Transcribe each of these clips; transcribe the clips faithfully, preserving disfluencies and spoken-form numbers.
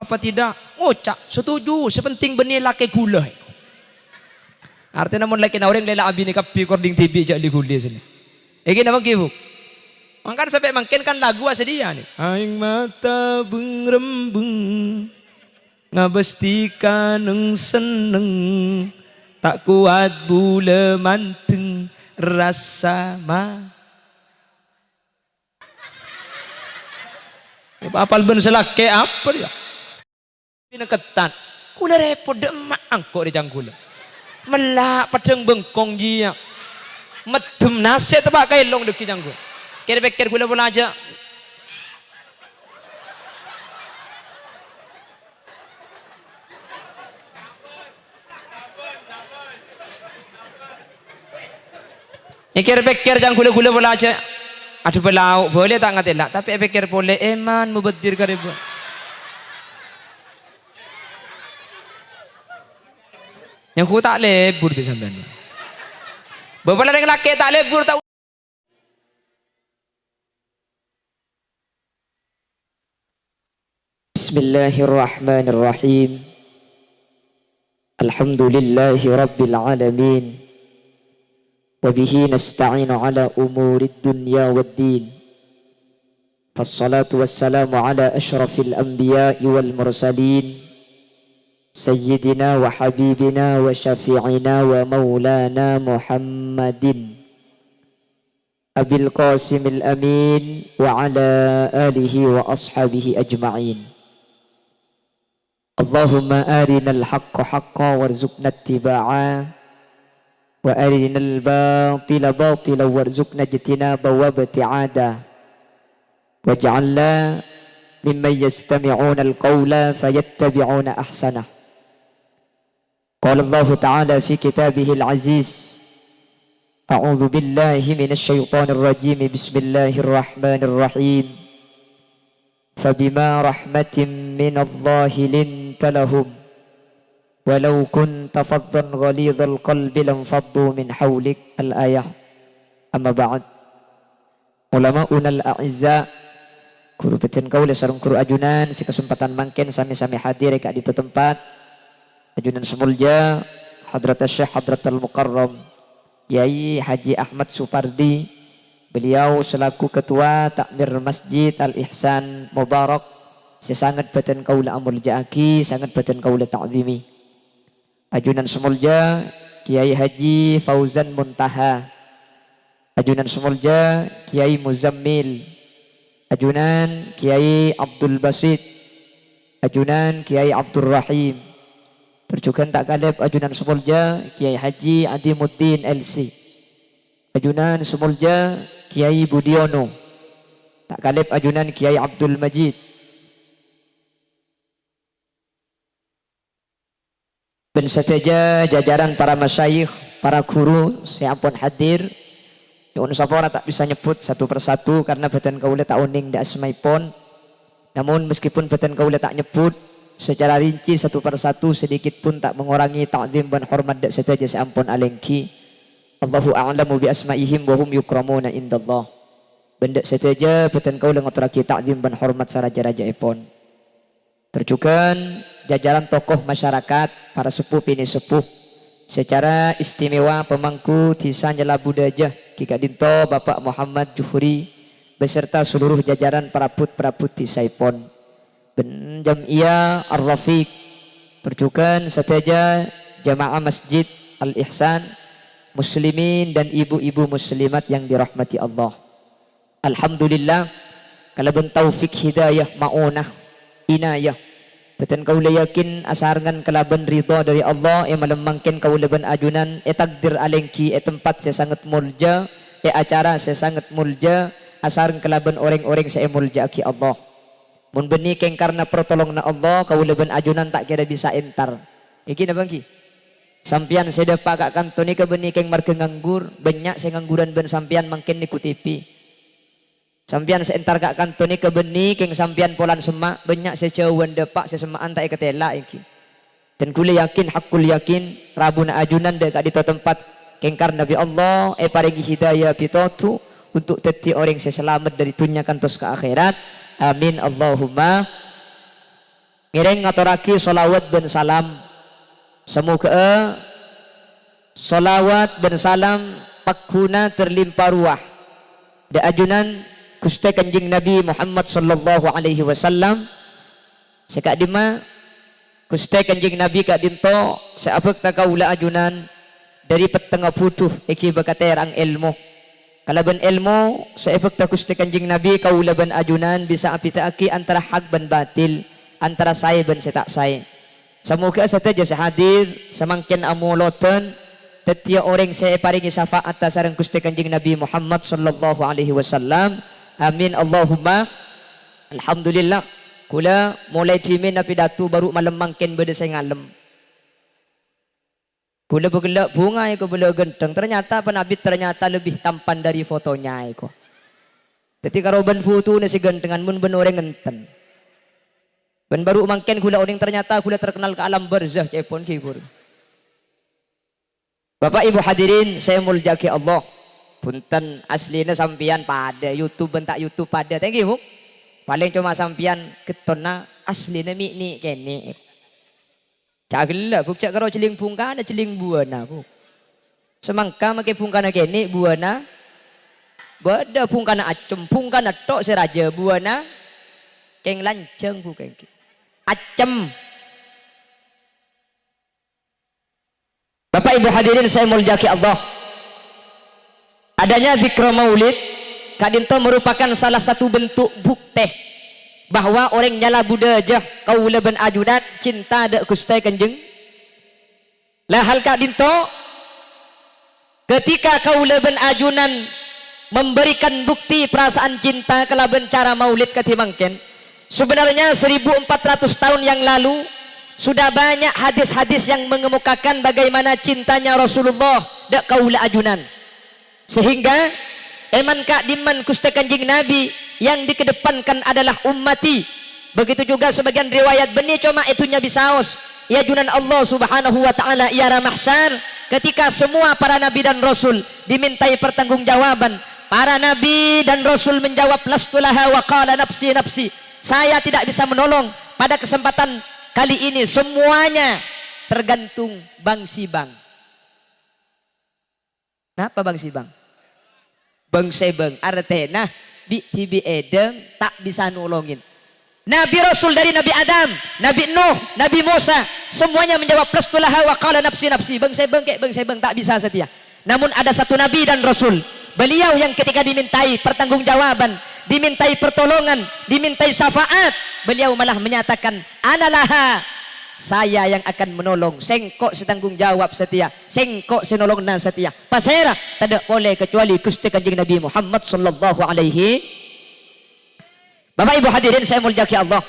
apa tidak? Ngoca', "Setuju, sè pentèng bânnè lakè ghulâ." Artèna mon lakèna orèng lè la abinè kabbhi kor dhing dhibi' jhâ' li-ghuli sènè. Èngghi napa èngghi, Bu? Mangkana sampè' mangkèn kan lagu asadiya nè. Aèng mata beng-rembeng, ngabâs dhika neng-senneng, ta' kowat bulâ mandeng rassa ma-, Apal bân sè lakè apa, yâ? Pinakettan. Kaulâ rèpot dâ' emma' angko' rè cangghulâ. Mella' paddhâng bengkong jiyâ. Meddhem nasè' teppa' kaèlong dhâggi' cangghulâ. Kèr-pèkkèr kaulâ pola jhâ'. Èkèr-pèkkèr cangghulâ-ghulâ pola jhâ'. Adhu bâlâo, bâlâ ta' ngatèla', tapè èpèkkèr polè, èman mubaddir karèbhâ. Nyangko ta' lebur bi' sampèyan. Bâbâ la rèng lakè ta' lebur, ta' Bismillahirrahmanirrahim. Alhamdulillahi rabbil alamin. Wa bihi nasta'inu ala umurid dunya wad din. Fassalatu wassalamu ala asyrafil anbiya'i wal mursalin. Sayyidina wa habibina wa syafi'ina wa maulana Muhammadin. Abil Qasimil Amin wa ala alihi wa ashabihi ajma'in. Allahumma arinal haqqa haqqa warzuqna ittiba'a, wa arinal batila batila warzuqna ijtinaba wa ibti'ada. Waj'alna mimman yastami'unal qawla fayattabi'una ahsanah. Qala Allahu ta'ala fi kitabihil aziz, a'udzu billahi minasy syaithanir rajim. Bismillahirrahmanirrahim. Fabima rahmatin minallahi linta lahum, walau kunta fazzan ghalizal qalbi lanfaddu min haulik. Al-ayah. Amma ba'd. Ulama'unal a'izza, ghuru bhâdhân kaulâ sareng ghuru ajunan sè kasempadhân mangkèn sami-sami hadir è ka'dinto tempat. Ajunan sè molja Hadratus Syekh Hadratul Mukarram Kyai Haji Ahmad Supardi, beliau selaku Ketua Takmir Masjid Al Ihsan Mubarak, sè sanget bhâdhân kaulâ amolja'aghi, sanget bhâdhân kaulâ ta'zimi. Ajunan sè molja Kyai Haji Fauzan Muntaha, ajunan sè molja Kyai Muzammil, ajunan Kyai Abdul Basit, ajunan Kyai Abdul Rahim. Tor jhughân ta' kalèp ajunan sè molja Kyai Haji Adimuddin L C, ajunan sè molja Kyai Budiono, ta' kalèp ajunan Kyai Abdul Majid. Bân sadhâjâ jajaran para masyayikh, para ghuru sè ampon hadir, nyo'on sapora ta' bisa nyebbhut satu per satu karna bhâdhân kaulâ ta' onèng dâ' asmaèpon. Namun, meskipun bhâdhân kaulâ ta' nyebbhut secara rinci satu per satu, sedikit pun ta' mengurangi ta'zim bân hormat dâ' sadhâjâ sè ampon alèngghi. Allahu a'lamu bi asma'ihim wa hum yukramuna indallah. Bân dâ' sadhâjâ bhâdhân kaulâ ngatorraghi ta'zim bân hormat saraja-rajâèpon. Tor jhughân jajaran tokoh masyarakat, para seppo binè' seppo, secara istimewa pemangku dhisa Nyellabudhâjâ ghi' ka'dinto Bapak Muhammad Juhri beserta seluruh jajaran parabot-parabot dhisaèpon, bân jam'iyah Ar-Rafiq, tor jhughân sadhâjâ jamaah Masjid Al-Ihsan, muslimin dan ibu-ibu muslimat yang dirahmati Allah. Alhamdulillah, kalabân taufik hidayah ma'unah inayah, bhâdhân kaulâ yakin asarengngan kalabân ridha dâri Allah, è malem mangkèn kaulâ bân ajunan ètakdir alèngghi è tempat sè sanget molja, è acara sè sanget molja, asareng kalabân orèng-orèng sè èmolja'aghi Allah. Mon bânnè kèng karna partolonganna Allah, kaulâ bân ajunan ta' kèra bisa entar. Èngghi napa èngghi? Sampèyan sè dâpa' ka kanto nèka bânnè kèng marghâ nganggur, bânnya' sè ngangguran bân sampèyan mangkèn nèko T V. Sampèyan sè entar ka kanto nèka bânnè kèng sampèyan polana semma', bânnya' sè jhâuwân dâpa' sè semma'an ta' èkatèla èngghi. Dan kaulâ yakin, haqqul yakin, rabuna ajunan dâ' ka'dinto tempat kèng karna bi' Allah èparèngè hidayah pitodu untuk dhâddhi orèng sè salamet dâri dhunnya kantos ka akhèrat. Amin, Allahumma. Ngèrèng ngatorraghi sholawat bân salam. Samoghâ'â sholawat bân salam pagghuna terlimpa rowa dâ' ajunan Ghustè Kanjeng Nabi Muhammad sallallahu alaihi wasallam. Sè ka'dimma, Ghustè Kanjeng Nabi ka'dinto sè abhâkta kaulâ ajunan dâri pettengnga budhu èghibâ katèra'an èlmo. Kalabân èlmo sè èbhâkta Ghustè Kanjeng Nabi, kaulâ bân ajunan bisa abhidhâ'aghi antara hak bân batil, antara saè bân sè ta' saè. Samoghâ sadhâjâ sè hadir samangkèn amolodhân dhâddhiyâ orèng sè èparèngè syafa'atta sareng Ghustè Kanjeng Nabi Muhammad sallallahu alaihi wasallam. Amin, Allahumma. Alhamdulillah, kaulâ molaè dhimèn apidato, bâru' malem mangkèn bâdâ sè ngalem. Kaulâ bâghellâ' bhunga èkobâlâ ghântheng, ternyata panabit ternyata lebih tampan dari fotonya èko. Dhâddhi karo bân fotona sè ghânthengan mon bân orèng enten. Bân bâru' mangkèn kaulâ onèng ternyata kaulâ terkenal ka alam barzah, ca'èpon ghibur. Bapak Ibu hadirin sè èmoljâ'aghi Allah, bhunten, aslina sampèyan padâ, YouTube bân ta' YouTube padâ, thank you, Bu. Palèng coma sampèyan ghettonanna, aslina mè' nè' kènè'. Jhâ' ghellâ', Bu, jhâ' karo jhelling bhungkana, jhelling buwâna, Bu. Samangka makè bhungkana kènè', buwâna bâdâ, bhungkana accem, bhungkana tho' sè rajâ, buwâna kèng lanjhâng, Bu, kèng. Accem. Bapak Ibu hadirin sè èmoljâ'aghi Allah. Adanya zikra maulid ka'dinto merupakan salah satu bentuk buktè bahwa orèng nyala budhâjâ kaulâ bân ajunan cinta dâ' Ghustè Kanjeng. La hal ka'dinto, ketika kaulâ bân ajunan memberikan bukti perasaan cinta kalabân cara maulid kadhi mangkèn, sebenarnya seribu empat ratus tahun yang lalu sudah banyak hadis-hadis yang mengemukakan bagaimana cintanya Rasulullah dâ' kaulâ ajunan. Sehingga, èman ka'dimman Ghustè Kanjeng Nabi yang dikedepankan adalah ummati. Begitu juga sebagian riwayat bânnè coma è dhunnya bisaos, è ajunan Allah Subhanahu wa Ta'ala, è ara mahsyar, ketika semua para nabi dan rasul dimintai pertanggungjawaban, para nabi dan rasul menjawab, "Lastu laha wa qala nafsi, nafsi." Saya tidak bisa menolong. Pada kesempatan kali ini, semuanya tergantung bang-sibang. Napa bang-sibang? Bang-sèbâng, artèna bi' dhibi' èdâng ta' bisa nolongin. Nabi Rasul dâri Nabi Adam, Nabi Nuh, Nabi Musa, semuanya menjawab, "Lastu laha wa qala nafsi, nafsi." Bang-sèbâng kè' bang-sèbâng ta' bisa satèya. Namun ada satu Nabi dan Rasul, beliau yang ketika dimintai pertanggungjawaban, dimintai pertolongan, dimintai syafaat, beliau malah menyatakan, "Ana laha, saya yang akan menolong, sèngko' sè tanggung jawab satèya, sèngko' sè nolongna satèya." Pasèra? Tadâ' polè kacuali Ghustè Kanjeng Nabi Muhammad sallallahu alaihi. Bapak Ibu hadirin sè èmoljâ'aghi Allah.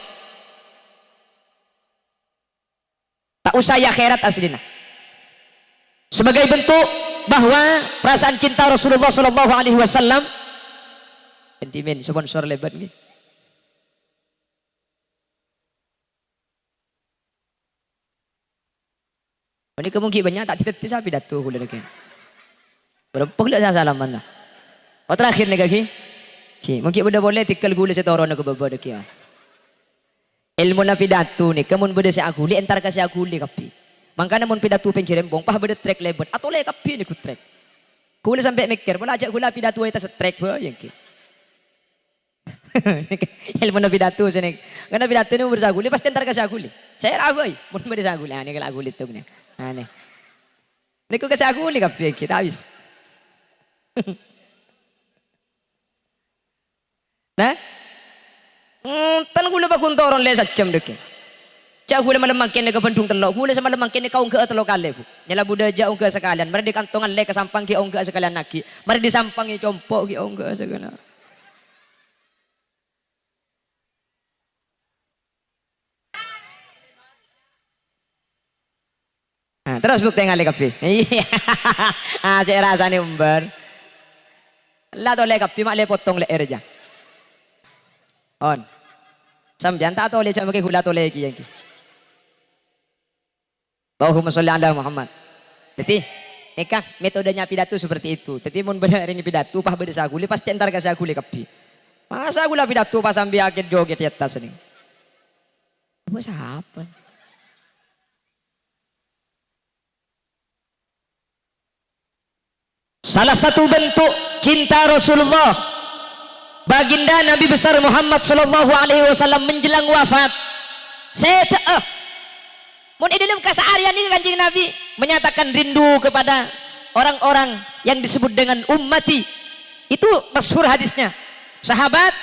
Ta' osa è akhèrat aslina. Sebagai bentuk bahwa perasaan cinta Rasulullah sallallahu alaihi wasallam. Sentimen sponsor lèbât ngghi. Panèka mon ghi' bânnya' ta' dhâddhi sapidato kaulâ nèka. Bârâmpa ghellâ' sa-, salaman la. Oh, terakhir nèka ghi. Ghi, mon ghi' bâdâ polè tèngghâl kaulâ sè toron ka bâbâ nèka. Èlmona pidato nèka mon bâdâ sè aghuli, entar ka sè aghuli kabbhi. Mangkana mon pidato pènggir rembong, pas bâdâ trek lèbât, atolè kabbhi nèko trek. Kaulâ sampè' mèkkèr, pola jhâ' kaulâ pidato è attas trek bhâi ènggi. Èlmona pidato sè nèng-, karna pidato nèko bâdâ sè aghuli, pastè entar ka sè aghuli. Sèra bhâi, mon bâdâ sè aghuli, anè kala aghuli tong nè. Anè. Nèko ka sè aghuli kabbhi ènggi, ta' bisa. Nah? Enten kaulâ paggun toron lè sajjhâm dhâggi'. Jhâ' kaulâ malem mangkèn ka Bandung tello', kaulâ sè malem mangkèn kaonggâ'â tello kalè, Bu. Nyala budhâjâ onggâ'â sakalèyan, marè dâri kantongan lè ka Sampang ghi' onggâ'â sakalèyan aghi', marè dâri Sampang è compo' ghi' onggâ'â sakalèyan. Nah, terros bhuktèngalè kabbhi. Iyâ. Ah, cè' rassana ombâr. La tolè kabbhi, ma' lè potong lè'èrra jâ. On. Sampèyan ta' tolè, jhâ' makè kaulâ tolè kèya ènggi. Allahumma sholli ala Muhammad. Dhâddhi, nèka metodenya pidato seperti itu. Dhâddhi, mon bâdâ orèng pidato, pas bâdâ sè aghuli, pastè entar ka sè aghuli kabbhi. Masa kaulâ pidato pas sambi akèt-jokèt è attas nèng. Buat sapa? Salah satu bentuk cinta Rasulullah, Baginda Nabi besar Muhammad sallallahu alaihi wasallam menjelang wafat. Sèdhâ'â. Mon è dâlem kasahariyan nèka Kanjeng Nabi menyatakan rindu kepada orang-orang yang disebut dengan ummati. Itu masyhur hadisnya. Sahabat,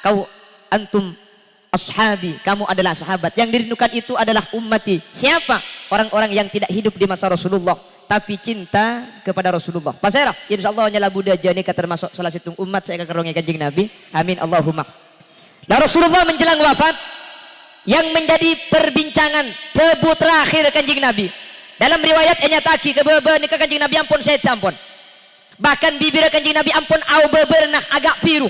kau antum ashabi, kamu adalah sahabat. Yang dirindukan itu adalah ummati. Siapa? Orang-orang yang tidak hidup di masa Rasulullah, tapi cinta kepada Rasulullah. Pasèra? Insya Allah nyala budâjâ nèka termasuk salah sèttong umat sè èkakerrongè Kanjeng Nabi. Amin, Allahumma. Nah, Rasulullah menjelang wafat, yang menjadi perbincangan, dhâbu terakhir Kanjeng Nabi. Dalam riwayat ènyata'aghi ka bâbâ nèka Kanjeng Nabi ampon sèdhâ ampon. Bahkan bibirra Kanjeng Nabi ampon aobâbârâna aghâ' biru.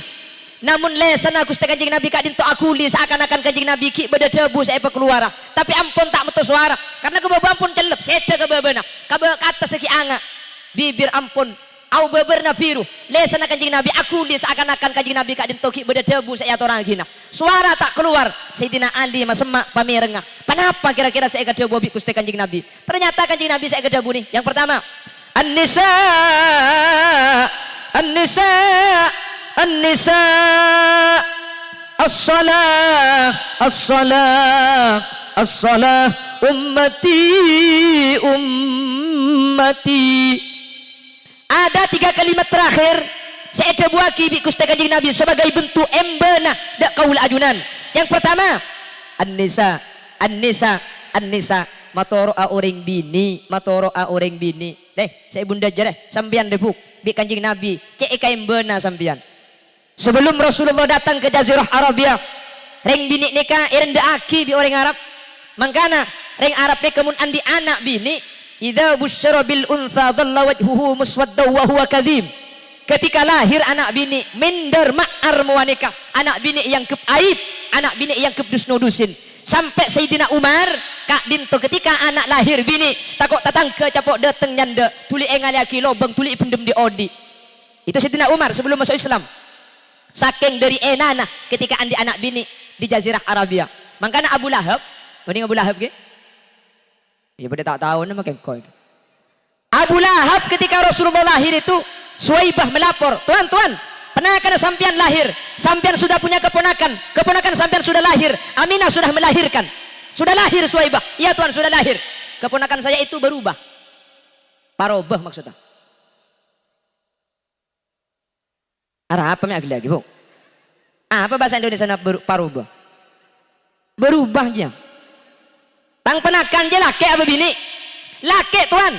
Namon lèsanna Ghustè Kanjeng Nabi ka'dinto aghuli saakan-akan Kanjeng Nabi ghi' bâdâ dhâbu sè èpakalowara, tapè ampon ta' metto sowara, karna ka bâbâ ampon cellep, sèdhâ ka bâbâna, ka bâ-, ka attas ghi' anga'. Bibir ampon aobâbârâna biru, lèsanna Kanjeng Nabi aghuli saakan-akan Kanjeng Nabi ka'dinto ghi' bâdâ dhâbu sè èatorraghina. Sowara ta' kalowar, Sayyidina Ali masemma' pamèrengnga. Ponapa kèra-kèra sè èkadhâbuwâ bi' Ghustè Kanjeng Nabi? Ternyata Kanjeng Nabi sè èkadhâbunè, yang pertama, "An-nisa, an-nisa, an-nisa, as-salah, as-salah, as-salah, ummati, ummati." Ada tiga kalimat terakhir sè èdhâbuwâghi bi' Ghustè Kanjeng Nabi sebagai bentuk èmbâna dâ' kaulâ ajunan. Yang pertama, "An-nisa, an-nisa, an-nisa." Matoro'a orèng binè', matoro'a orèng binè'. Deh, sè èbundâ jârèya, sampèyan debuk bi' Kanjeng Nabi, cè' èkaèmbâna sampèyan. Sebelum Rasulullah datang ke Jazirah Arabia, rèng binè' nèka èrendhâ'aghi bi' orèng Arab. Mangkana, rèng Arab nèka mon andi' ana' binè', "Idza busyira bil untsa dhalla wajhuhu muswaddan wa huwa kadhim." Ketika lahir ana' binè', mèndâr ma'ar mowa nèka. Ana' binè' èangghep aib, ana' binè' èangghep dus-nodusin. Sampè' Sayyidina Umar, ka'dinto ketika ana' lahir binè', tako' tatangghâ capo' dâteng nyandhâ', dhuli èngalèyaghi lobâng, dhuli èbhendhem dhi'-odhi'. Itu Sayyidina Umar sebelum masuk Islam. Sakèng dâri ènana ketika andi' ana' binè' di Jazirah Arabia. Mangkana Abu Lahab, onèng Abu Lahab ghi? Iyâ, padâ ta' taona ma' kèngko' iki. Abu Lahab ketika Rasulullah lahir itu, Suwaibah melapor, "Tuan, Tuan, ponakanna sampèyan lahir. Sampèyan sudah punya keponakan. Keponakan sampèyan sudah lahir. Aminah sudah melahirkan." "Sudah lahir, Suwaibah?" "Iya, Tuan, sudah lahir." "Keponakan saya itu berubah." Parobâ maksudnya. Arapa mè' aghellâ'âghi, Bu? Apa bhâsa Indonesiana ber-, parobâ? Berubah, ya. Tang ponakan jâ lakè' apa binè'? Lakè', Tuan.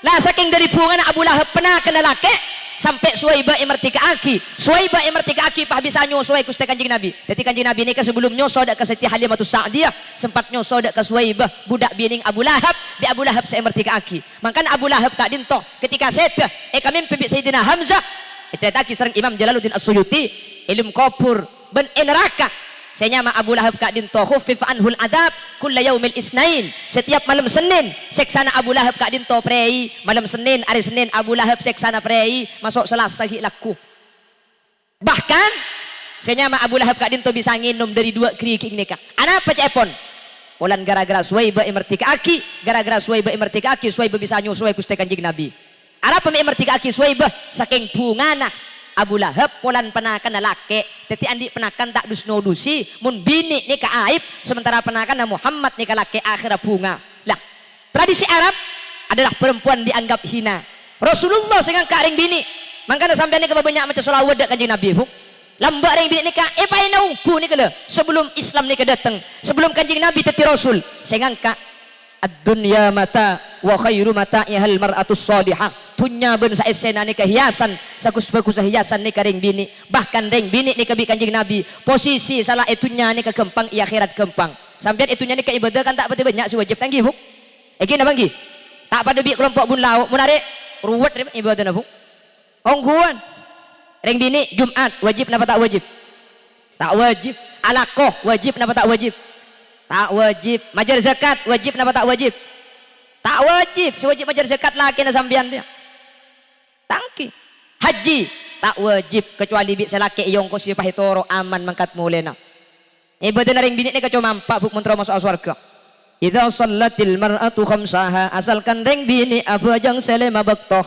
La sakèng dâri bhungana Abu Lahab ponakanna lakè', sampè' Suwaibah èmerdèka'aghi. Suwaibah èmerdèka'aghi pas bisa nyosoè Ghustè Kanjeng Nabi. Dhâddhi Kanjeng Nabi nèka sebelum nyoso dâ' ka Siti Halimatus Sa'diyah, sempat nyoso dâ' ka Suwaibah, budhâk binèng Abu Lahab, bi' Abu Lahab sè èmerdèka'aghi. Mangkana Abu Lahab ka'dinto ketika sèdhâ èkamèmpè bi' Sayyidina Hamzah, ècarèta'aghi sareng Imam Jalaluddin As-Suyuti, è alam kobhur bân è naraka. Sè nyama Abu Lahab ka'dinto khuffifa anhul adzab kulla yaumil isnain. Setiap malem Sennèn, sèksana Abu Lahab ka'dinto prèi. Malem Sennèn, arè Sennèn, Abu Lahab sèksana prèi, maso' Salasa ghi' lagghu. Bahkan, sè nyama Abu Lahab ka'dinto bisa ngènom dâri duwâ' ghârighi' nèka. Anapa ca'èpon? Polana ghârâ-ghârâ Suwaibah èmerdèka'aghi, ghârâ-ghârâ Suwaibah èmerdèka'aghi, Suwaibah bisa nyosoè Ghustè Kanjeng Nabi. Arapa mè' èmerdèka'aghi Suwaibah? Sakèng bhungana Abu Lahab polana ponakanna lakè', dhâddhi andi' ponakan ta' dus-nodusi, mon binè' nèka aib, sementara ponakanna Muhammad nèka lakè' akhèrra bhunga. Lah, tradisi Arab adalah perempuan dianggap hina. Rasulullah sè ngangka' rèng binè'. Mangkana sampèyan nèka bânnya' maca shalawat dâ' Kanjeng Nabi, Bu. Lambâ' rèng binè' nèka èpaèna ongghu nèka lho, sebelum Islam nèka dâteng, sebelum Kanjeng Nabi dhâddhi rasul. Sè ngangka', "Ad-dunya mata' wa khairu mata'ihal mar'atus shalihah." Dhunnya bân saèssèna nèka hiasan, saghus-bhâghussa hiasan nèka rèng binè'. Bahkan rèng binè' nèka bi' Kanjeng Nabi, posisi sala è dhunnya nèka ghâmpang, è akhèrat ghâmpang. Sampèyan è dhunnya nèka ibadah kan ta' patè bânnya' sè wajib, ta' ènggi, Bu? Ènggi napa ènggi? Ta' padâ bi' kalompo' bun lao'. Mon arè ruwet rè ibadahna, Bu. Ongghuwân. Rèng binè' Jum'at wajib napa ta' wajib? Ta' wajib. Alako wajib napa ta' wajib? Ta' wajib. Majâr zakat wajib napa ta' wajib? Ta' wajib. Sè wajib majâr zakat lakèna sampèyan, ya. Ta' ènggi. Haji ta' wajib, kecuali bi' sè lakè' èongkos, sè pas ètoro' aman mangkat molèna. Ibâdâna rèng binè' nèka coma empa', Bu', mon terro maso'a sowarghâ. "Idza shallatil mar'atu khamsaha," asalkan rèng binè' abhâjâng sè lèma bâkto.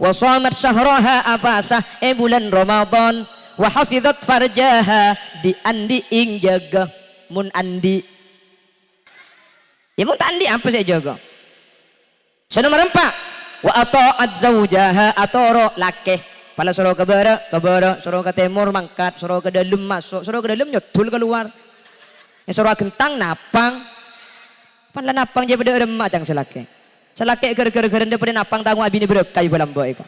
"Wa shamat syahraha," apasa è bulân Ramadan. "Wa hafizat farjaha," dhi'-andhi'na èjâgâ. Mon andhi', iyâ, mon ta' andhi', apa sè èjâgâ? Sè nomer empa', "Wa atha'at zaujaha," atoro' lakè. Pala soro ka bârâ', ka bârâ', soro ka tèmor, mangkat, soro ka dâlem, maso', soro ka dâlem, nyoddhul, kalowar. Soro aghentang, napang. Pan la napang jhâ' padâ remma, cang sè lakè. Sè lakè ghâr-ghâr ghârândhâ padâ napang, tango abinè bârâkah, èbâ lambâ' èko.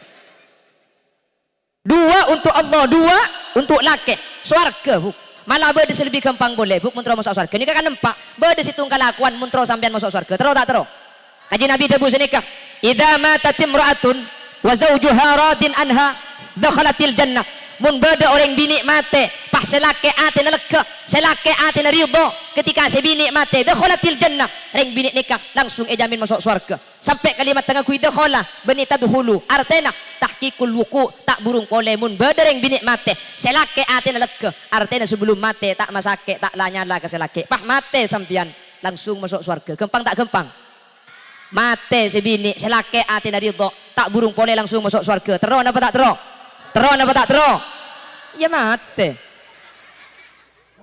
Dua untuk Allah, dua untuk lakè. Sowarghâ, Bu'. Mala bâdâ sè lebbi ghâmpang polè, Bu', mon terro maso'a sowarghâ. Nèka kan empa', bâdâ sèttong kalakowan mon terro sampèyan maso' sowarghâ. Terro ta' terro? Kanjeng Nabi dhâbu sanèka, "Idza matat imra'atun wa zaujuha radin anha, dakhalatil jannah." Mon bâdâ orèng binè' matè, pas sè lakè atèna lega, sè lakè atèna ridho, ketika sè binè' matè, dakhalatil jannah, rèng binè' nèka langsung èjamin maso' sowarghâ. Sampè' kalimat tangngaghuy dakhala, bânnè tadkhulu, artèna tahqiqul wuqu', ta' burung polè. Mon bâdâ rèng binè' matè, sè lakè atèna lega, artèna sabellum matè ta' masakè', ta' la-nyala ka sè lakè. Pas matè sampèyan, langsung maso' sowarghâ. Ghâmpang ta' ghâmpang? Matè sè binè', sè lakè atèna ridho, ta' burung polè langsung maso' sowarghâ. Terro napa ta' terro? Terro napa ta' terro? Iyâ matè.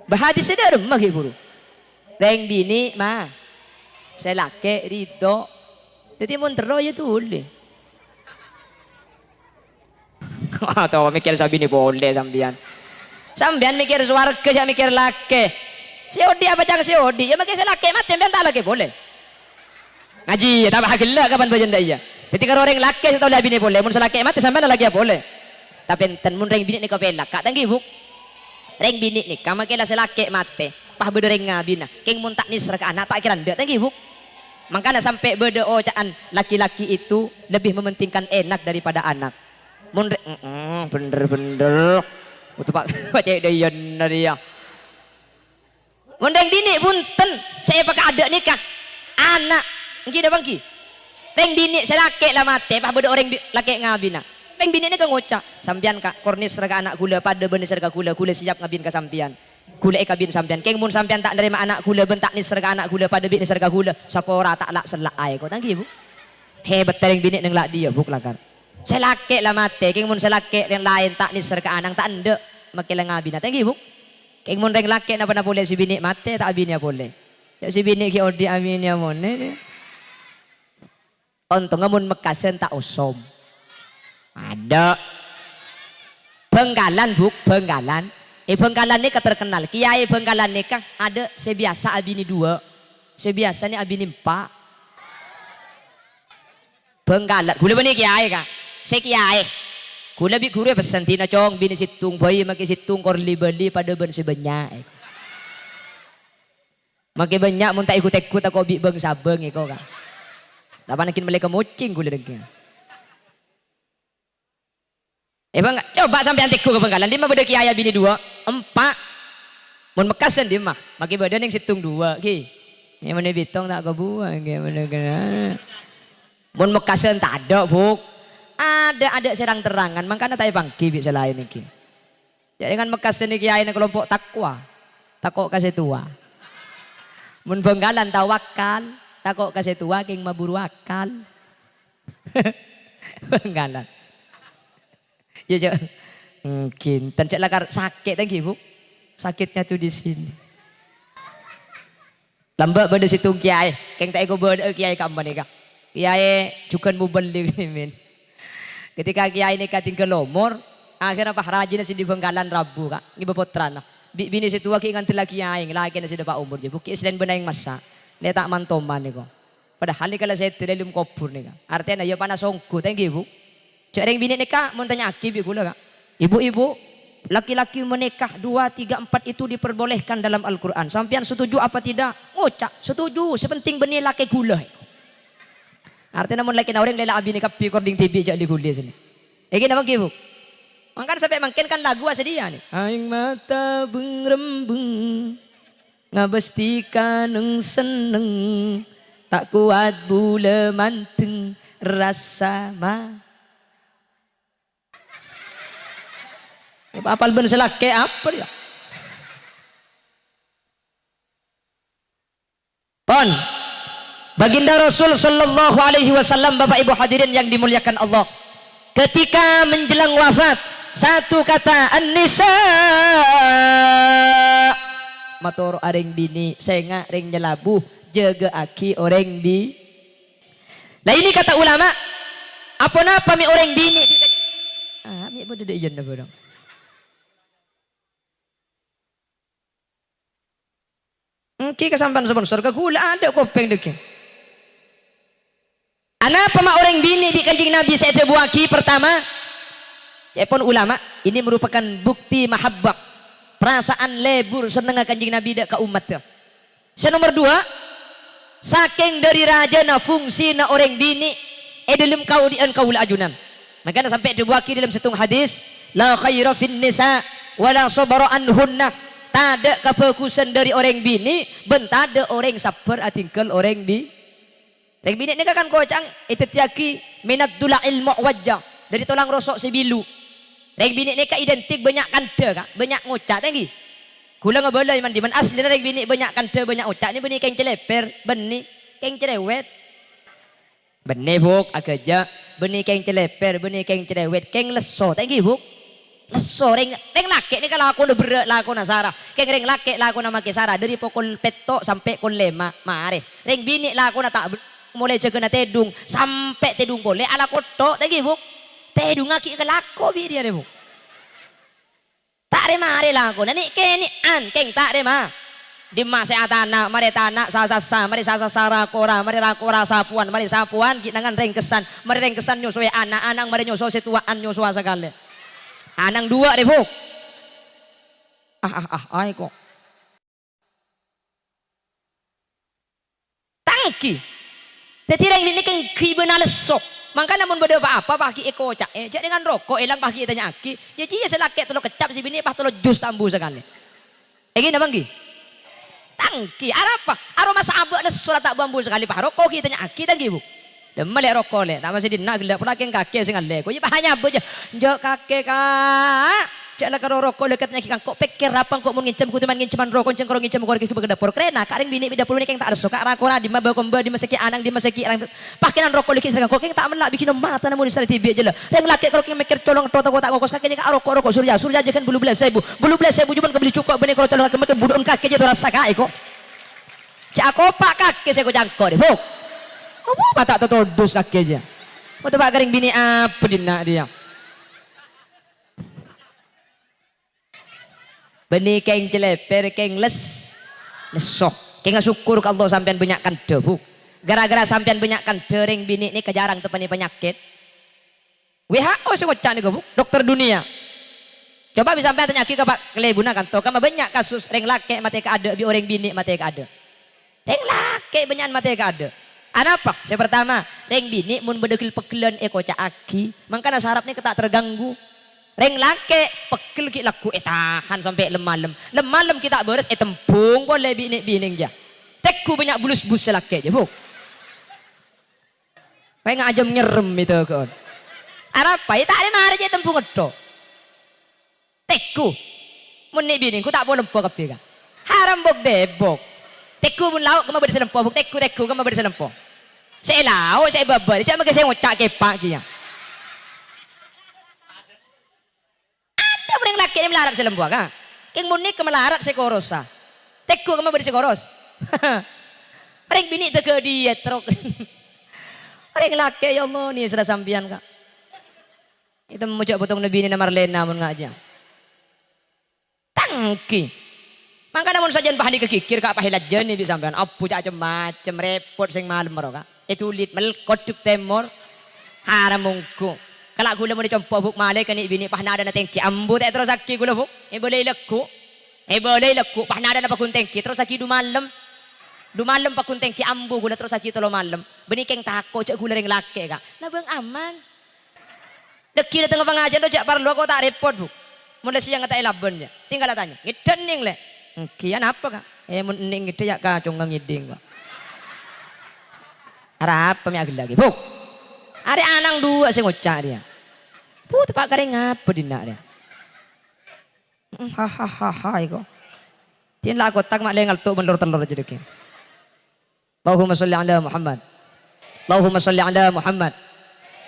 Bâ hadis sè dâ' remma ghi' buru. Rèng binè', ma, sè lakè ridho. Dhâddhi mon terro iyâ dhuli. Atau mèkkèr sè binè' polè sampèyan. Sampèyan mèkkèr sowarghâ, sè mèkkèr lakè. Sè odi' apa cang sè odi'? Iyâ mangkè sè lakè matè, sampèyan ta' lakè polè. Ngajhi, iyâ, tambâ ghellâ' kapan bâjâna iyâ. Dhâddhi karo orèng lakè sè tao la abinè polè, mon sè lakè matè sampèyan la lakè polè. Tapè enten mon rèng binè' nèka pèlaka, ta' ènggi, Bu'? Rèng binè' nèka mangkè la sè lakè matè, pas bâdâ rèng ngabina. Kèng mon ta' nèser ka ana', ta' kèra endâ', ta' ènggi, Bu'? Mangkana sampè' bâdâ oca'an, "Laki-laki itu lebih mementingkan enak daripada anak." Mon rè-, mm-mm, bhender-bhender. Betul, Pak. Cè' dâ' iyâ, iyâ. Mon rèng binè', bhunten, sè èpakaadâ' nèka ana', ènggi napa ènggi? Rèng binè' sè lakè la matè, pas bâdâ orèng bi-, lakè ngabina. Rèng binè' nèka ngoca', "Sampèyan, Ka', kor nèser ka ana' ghulâ, padâ bân nèser ka ghulâ, ghulâ siap ngabin ka sampèyan. Ghulâ èkabin sampèyan. Kèng mon sampèyan ta' narèma ana' ghulâ bân ta' nèser ka ana' ghulâ, padâ bi' nèser ka ghulâ, sapora ta' la-, sella' aèko." Ta' ènggi, Bu'? Hebat rèng binè' neng la' dhiyâ, Bu', lakar. Sè lakè la matè, kèng mon sè lakè rèng laèn ta' nèser ka ana', ta' endâ', mangkè la ngabina. Ta' ènggi, Bu'? Kèng mon rèng lakè napa-napa polè sè binè' matè, ta' abinèya polè. Yâ sè binè' ghi' odi' abinèya monè, nè. Ontongnga mon Mekkasân ta' osom. Adâ'. Bhângkalan, Bu', Bhângkalan. È Bhângkalan nèka terkenal. Kèyaè Bhângkalan nèka adâ' sè biyasa abinè duwâ', sè biyasana abinè empa'. Bhângkalan. Ghulâ bânnè kèyaè, Ka'. Sè kèyaè. Ghulâ bi' ghuru èpèssèn, "Dina, Cong, binè sèttong bhâi, mangkè sèttong kor li-bâli padâ bân sè bânnya'." Mangkè bânnya' mon ta' èghut-èghut tako' bi' bâng-sabâng èko, Ka'. Tapana ghin mellè ka mocèng ghulâ dhâggi'. È, Bang, coba sampèyan teggu ka Bhângkalan, dimma bâdâ kèyaè abinè duwâ', empa'. Mon Mekkasân dimma, mangkè bâdâ neng sèttong duwâ', ghi. È, mennè bâtong ta' kabuwâ, ghi, mennè kèna. Mon Mekkasân tadâ', Bu'. Adâ', adâ' sè rang-terrangan, mangkana ta' èpangghi bi' sè laèn ènggi. Jhâ' rèng Mekkasân nèka kèyaèna kalompo' takwa, tako' ka sè towa. Mon Bhângkalan tawakal, tako' ka sè towa kèng maburu akal. Bhângkalan. Iyâ, jhâ'. Ènggi, enten jhâ' lakar sakè' ta' ènggi, Bu'. Sakitnya tuh di sini. Lambâ' bâdâ sèttong kèyaè, kèng ta' èkobâdâ'â kèyaè ka'emma nèka. Kèyaè jhughân mobelli, min. Ketika kèyaè nèka tinggal omor, akhèrra pas rajina sè di Bhângkalan rabu, Ka', ngèbâ pottrana. Bi' binè sè towa ghi' ngandellaghi aèng, lakèna sè dâpa' omor, jhâ' bu ghi' sè laèn bân aèng massa'. Lè ta' man-toman nèko. Padahal nèka la sèdhâ è dâlem kobhur nèka. Artèna ya panas ongghu, ta' ènggi, Bu? Jhâ' rèng binè' nèka mon tanya'aghi bi' ghulâ, Ka'. Ibu-ibu, laki-laki menikah dua, tiga, empat itu diperbolehkan dalam Al-Qur'an. Sampèyan setuju apa tidak? Ngoca', "Setuju, sè penting bânnè lakè ghulâ." Artèna mon lakèna orèng lè la abinè kabbhi kor dhing dhibi' jhâ' li-ghuli sènè. Ènggi napa ènggi, Bu? Mangkana sampè' mangkèn kan lagu asadhiyâ nè. Aèng mata beng-rembeng, ngabâstè kanèng-sennèng, ta' kowat bulâ mandeng rassa ma-, Apa apal bân sè lakè apa, yâ? On. Baginda Rasul sallallahu alaihi wasallam, Bapak Ibu hadirin yang dimuliakan Allah, ketika menjelang wafat, satu kata, "An-nisa." Mator areng bini, senga' reng nyelabu, jaga'agi oreng bi-, Lah, ini kata ulama, aponapa me' oreng bini di-, ah, me' bâdâ dâ' iyâ napa dong? Èngghi ka sampèyan sponsor, ka ghulâ adâ' kopèng dhâggi'. Anapa ma' orèng binè' bi' Kanjeng Nabi sè èdhâbuwâghi? Pertama, ca'èpon ulama, ini merupakan bukti mahabbah, perasaan lebur sennengnga Kanjeng Nabi dâ' ka ommaddhâ. Sè nomer duwâ', sakèng dhâri rajâna fungsina orèng binè' è dhâlem kaodi'ân kaulâ ajunan. Mangkana sampè' èdhâbuwâghi dhâlem sèttong hadis, "La khaira fin nisa wa la sabara anhunna." Tadâ' kabhâghusân dhâri orèng binè' bân tadâ' orèng sabbhâr adhingghâl orèng bi-, rèng binè' nèka kan koca'na èdhâddhiyâghi minad dula'il mu'wajjah, dhâri tolang roso' sè bilu. Rèng binè' nèka identik bânnya' kandhâ, Ka', bânnya' ngoca', ta' èngghi. Ghulâ ngabâlâ è man-, dimman aslina rèng binè' bânnya' kandhâ, bânnya' oca', nè bânnè kèng cèlèpèr, bânnè kèng cèrèwèt. Bânnè, Bu', aghâjâ'. Bânnè kèng cèlèpèr, bânnè kèng cèrèwèt, kèng lesso, ta' èngghi, Bu'? Lesso, rèng, rèng lakè' nèka lakona berrâ', lakona sara. Kèng rèng lakè' lakona makè sara, dhâri pokol pètto' sampè' kol lèma', marè. Rèng binè' lakona ta' ber-, molaè jâgâna tèdung sampè' tèdung polè alako tho', ta' èngghi, Bu'? Tèdungngaghi kalako bi' rèya, Bu'. Ta' rè-marè lakona, nè'-kènè'an, kèng ta' rèma. Dimma sè atana', marè tana' sasassa, marè sasassa ra-kora, marè ra-kora sapowan, marè sapowan ghi' nangan rèngkessan, marè rèngkessan nyosoè ana', ana' marè nyoso sè towa'an, nyosowa sakalè. Anang duwâ' rè, Bu'. Ah, ah, ah, aè ko'. Ta' èngghi. Dhâddhi rèng binè' kèng ghibâna lesso. Mangkana mon bâdâ pa-apa, pas ghi' èkoca'è. Jhâ' dengan roko' èlang, pas ghi' ètanya'aghi. Iyâ, jiyâ sè lakè' tello keccap, sè binè' pas tello jus ta' ambu sakalè. Èngghi napa èngghi? Ta' èngghi. Arapa? Aromasa abâ' lesso la ta' bu-ambu sakalè, pas roko' ghi' ètanya'aghi, ta' èngghi, Bu'? Dâmma lè' roko' lè', ta' masè dinna' ghellâ' pola kèng kakè sè ngallè. Ko' iyâ pas nyabâ jâ. Enjâ' kakè, Ka'. Jhâ' la karo roko' la katanya ki' kangko', pèkkèr apa engko' mon ngènjhâm, kodhu man ngènjhâman roko', ngènjhâm karo ngènjhâmma korè ghibâ ka dâpor. Krèna, Ka', rèng binè' bi' dâpor nèka kèng ta' lesso, Ka', ra-kora dimma bâ-kombâ, dimma sè ghi' anang, dimma sè ghi' rang-, pakènan roko' lèkè' sè kangko', kèng ta' mella' bi' ghi' no matana mon sè la dhibi' jâ la. Rèng lakè' karo kèng mèkkèr colong tho-tho ta' ngokos, kakè jâ Ka' roko', roko' Surya, Surya jâ ghân bâllu bellâs èbu, bâllu bellâs èbu jhubân kabelli jhuko' bânnè karo colong kakè mèkkèr budhu'en kakè jâ torassa Ka' èko. Jhâ' akopa' kakè sè èko-cangko rè, Bu'. Apa ta' totodus kakè jâ. Mau teppa' ka rèng binè' apa dinna' rèya? Bânnè kèng cèlèpèr, kèng les-, lesso. Kèng asokkor ka Allah sampèyan bânnya' kandhâ, Bu'. Gara-gara sampèyan bânnya' kandhâ, rèng binè' nèka jhârâng teppa'na panyakèt. W H O sè ngoca' nèka, Bu', dokter dunia. Coba bi' sampèyan tanya'aghi ka Pa' Kalèbunna kanto, kamma bânnya' kasus rèng lakè' matè kaadâ' bi' orèng binè' matè kaadâ'. Rèng lakè' bânnya'an matè kaadâ'. Anapa? Sè partama, rèng binè' mon bâdâ ghel-pegghellân èkoca'aghi, mangkana saraf nèka ta' terganggu. Rèng lakè' pegghel ghi' lagghu' ètahan sampè' lem-malem. Lem-malem ghi' ta' bârâs ètembhung polè bi' nè'-binèng jâ. Tèngghu bânnya' bulus-bus sè lakè' jâ, Bu'. Pènga' ajâm nyerrem ètèghâ'ân. Arapa? Yâ ta' rè-marè jâ ètembhung ètto. Tèngghu. Mon nè'-binèng ghu ta' polèmpo kabbhi, Ka'. Haram bok-dèbok. Tèngghu mon lao' kamma bâdâ sè lèmpo, Bu'. Tèngghu, tèngghu kamma bâdâ sè lèmpo. Sè lao', sè èbâbâ, jâ' makè sè ngoca' kèpa' kèya. Adâ' orèng lakè' malarat sè lèmpo, Ka'. Kèng mon nèka malarat sè korosa. Tèngghu kamma bâdâ sè koros. Orèng binè' tèghâ' diet, terro. Orèng lakè', ya Allah, nèsèra sampèyan, Ka'. Ètemmo jâ' bhutong nè' binèna Marlena mon ngajhâ. Ta' èngghi. Mangkana mon sajân pas nèka ghighir, Ka', pas èlajânè bi' sampèyan. Abbhu jâ' cem-macem, rèpot sèng malem ro, Ka'. Èdhulit, mèlkot jhuk tèmor. Haram mongghu. Kala' ghulâ mon ècompo', Bu', malè ka nè' binè' pas nadâna tèngghi. Ambu ta' èterrossaghi ghulâ, Bu'. Èbâlâi lagghu'. Èbâlâi lagghu', pas nadâna pagghun tèngghi, terrossaghi dhu malem. Dhu malem pagghun tèngghi, ambu ghulâ terrossaghi tello malem. Bânnè kèng tako' jâ' ghulâ rèng lakè', Ka'. Nah, bâng aman. Dhâggi' dâtengnga pangajiyân to jâ' parlo, ko' ta' rèpot, Bu'. Mon la sèyang ta' èlabân, yâ. Tinggal atanya, "Ngèdhâ ennèng, Lè'?" "Èngghi, anapa, Ka'?" "Eh, mon ennèng ngèdhâ, yâ, kacongngâ ngèdhing, Ka'." Arapa mè' aghellâ' ghi, Bu'? Arè' anang duwâ' sè ngoca' rèya. Bu, teppa' karè ngapa dinna' rèya? Mm, ha, ha, ha, ha, èko. Dhin la akotak ma' lè ngalto' bân lor-tellor jâ' dhâggi'. Allahumma sholli ala Muhammad. Allahumma sholli ala Muhammad.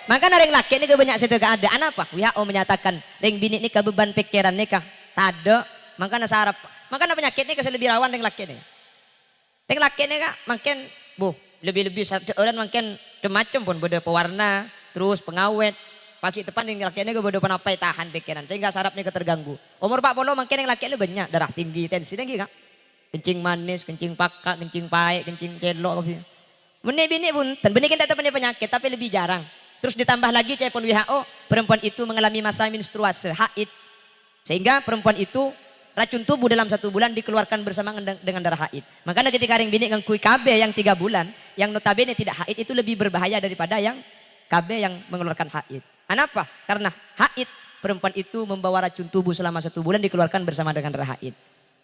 Mangkana rèng lakè' nèka bânnya' sè dhâ' kaadâ'. Anapa? W H O menyatakan rèng binè' nèka beban pèkkèran nèka tadâ'. Mangkana sarap. Mangkana panyakèt nèka sè lebbi rawan rèng lakè' nèka. Rèng lakè' nèka mangkèn, bu, lebbi-lebbi sa-, orèng mangkèn macem-macem pon, bâdâ pewarna, terus pengawet. Paghi' teppan rèng lakè' nèka bâdâ ponapa ètahan pèkkèran, sehingga sarap nèka terganggu. Omor empat puluh mangkèn rèng lakè' nèka bânnya' darah tinggi, tensi tinggi, Ka'. Kencing manis, kencing paka', kencing paè', kencing cèlo' kabbhi. Mon è binè' bhunten, binè' kan tetep punya penyakit, tapi lebih jarang. Terus ditambah lagi, ca'èpon W H O, perempuan itu mengalami masa menstruasi, haid. Sehingga perempuan itu racun tubuh dalam satu bulan dikeluarkan bersama dengan, dengan darah haid. Makanya ketika rèng binè' ngangghuy K B yang tiga bulan, yang notabene tidak haid itu lebih berbahaya daripada yang K B yang mengeluarkan haid. Anapa? Karena haid, perempuan itu membawa racun tubuh selama satu bulan dikeluarkan bersama dengan darah haid.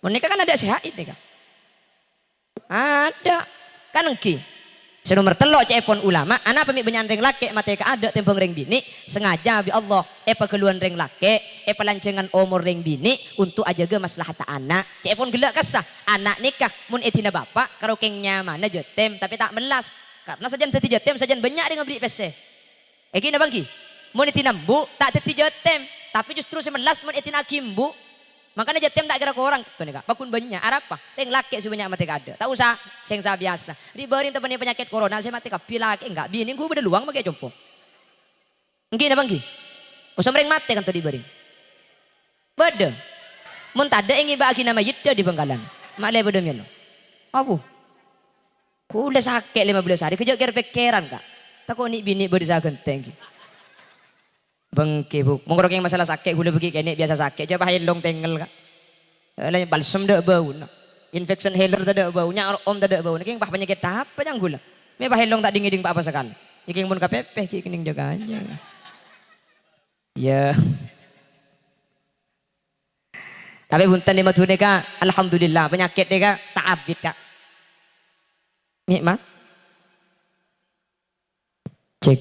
Mon nèka kan adâ' sè haid nèka. Adâ'. Kan ènggi. Sè nomer tello' ca'èpon ulama, anapa mè' bânnya'an rèng lakè' matè kaadâ' tèmbhâng rèng binè'? Sengaja bi' Allah èpaghâlluwân rèng lakè', èpalanjhângan omor rèng binè' untuk ajâgâ maslahatta ana'. Ca'èpon ghellâ' kassa, ana' nèka mon èdina bapa' karo kèng nyamana jâtèm, tapè ta' mellas. Karna sajân dhâddhi jâtèm, sajân bânnya' rèng aberri' pèssè. Ènggi napa ènggi? Mon èdina embu', ta' dhâddhi jâtèm, tapè justru sè mellas mon èdina'aghi embu'. Mangkana jâtèm ta' kèra korang. Tonè, Ka', paggun bânnya'. Arapa? Rèng lakè' sè bânnya' matè kaadâ'. Ta' osa sèngsa biyasa. Ri' bâreng teppanè panyakèt corona sè matè kabbhi lakè', enggak. Binè' ghu bâdâ lowang makè compo'. Ènggi napa ènggi? Osa rèng matè kanto ri' bâreng. Bâdâ. Mon tadâ' èngèbâ'âghi na mayyidda ri Bhângkalan. Ma'lè bâdâ mèlo. Abu. Ghulâ sakè' lèma bellâs arè, ghâjâ' kèr-pèkkèran, Ka'. Tako' nè'-binè' bâdâ sagântèng, ghi. Bengke, Bu. Mon karo kèng masalah sakè', ghulâ bâgi kènè' biyasa sakè', jhâ' pas èlong tengngel, Ka'. Eh, la balsem tadâ' bâuna. Infection healer tadâ' bâuna, nya'or om tadâ' bâuna. Kèng pas panyakèt apa, ca'na ghulâ? Mè' pas èlong ta' dhing-ngèdhing pa-apa sakalè. Yâ kèng mon kapèpè, ghi kennèng jâgâ aja. Yâ. Tapè bhunten, è Madhurâ nèka, alhamdulillah, panyakèt nèka ta' abit, Ka'. Nè'mat. Cek.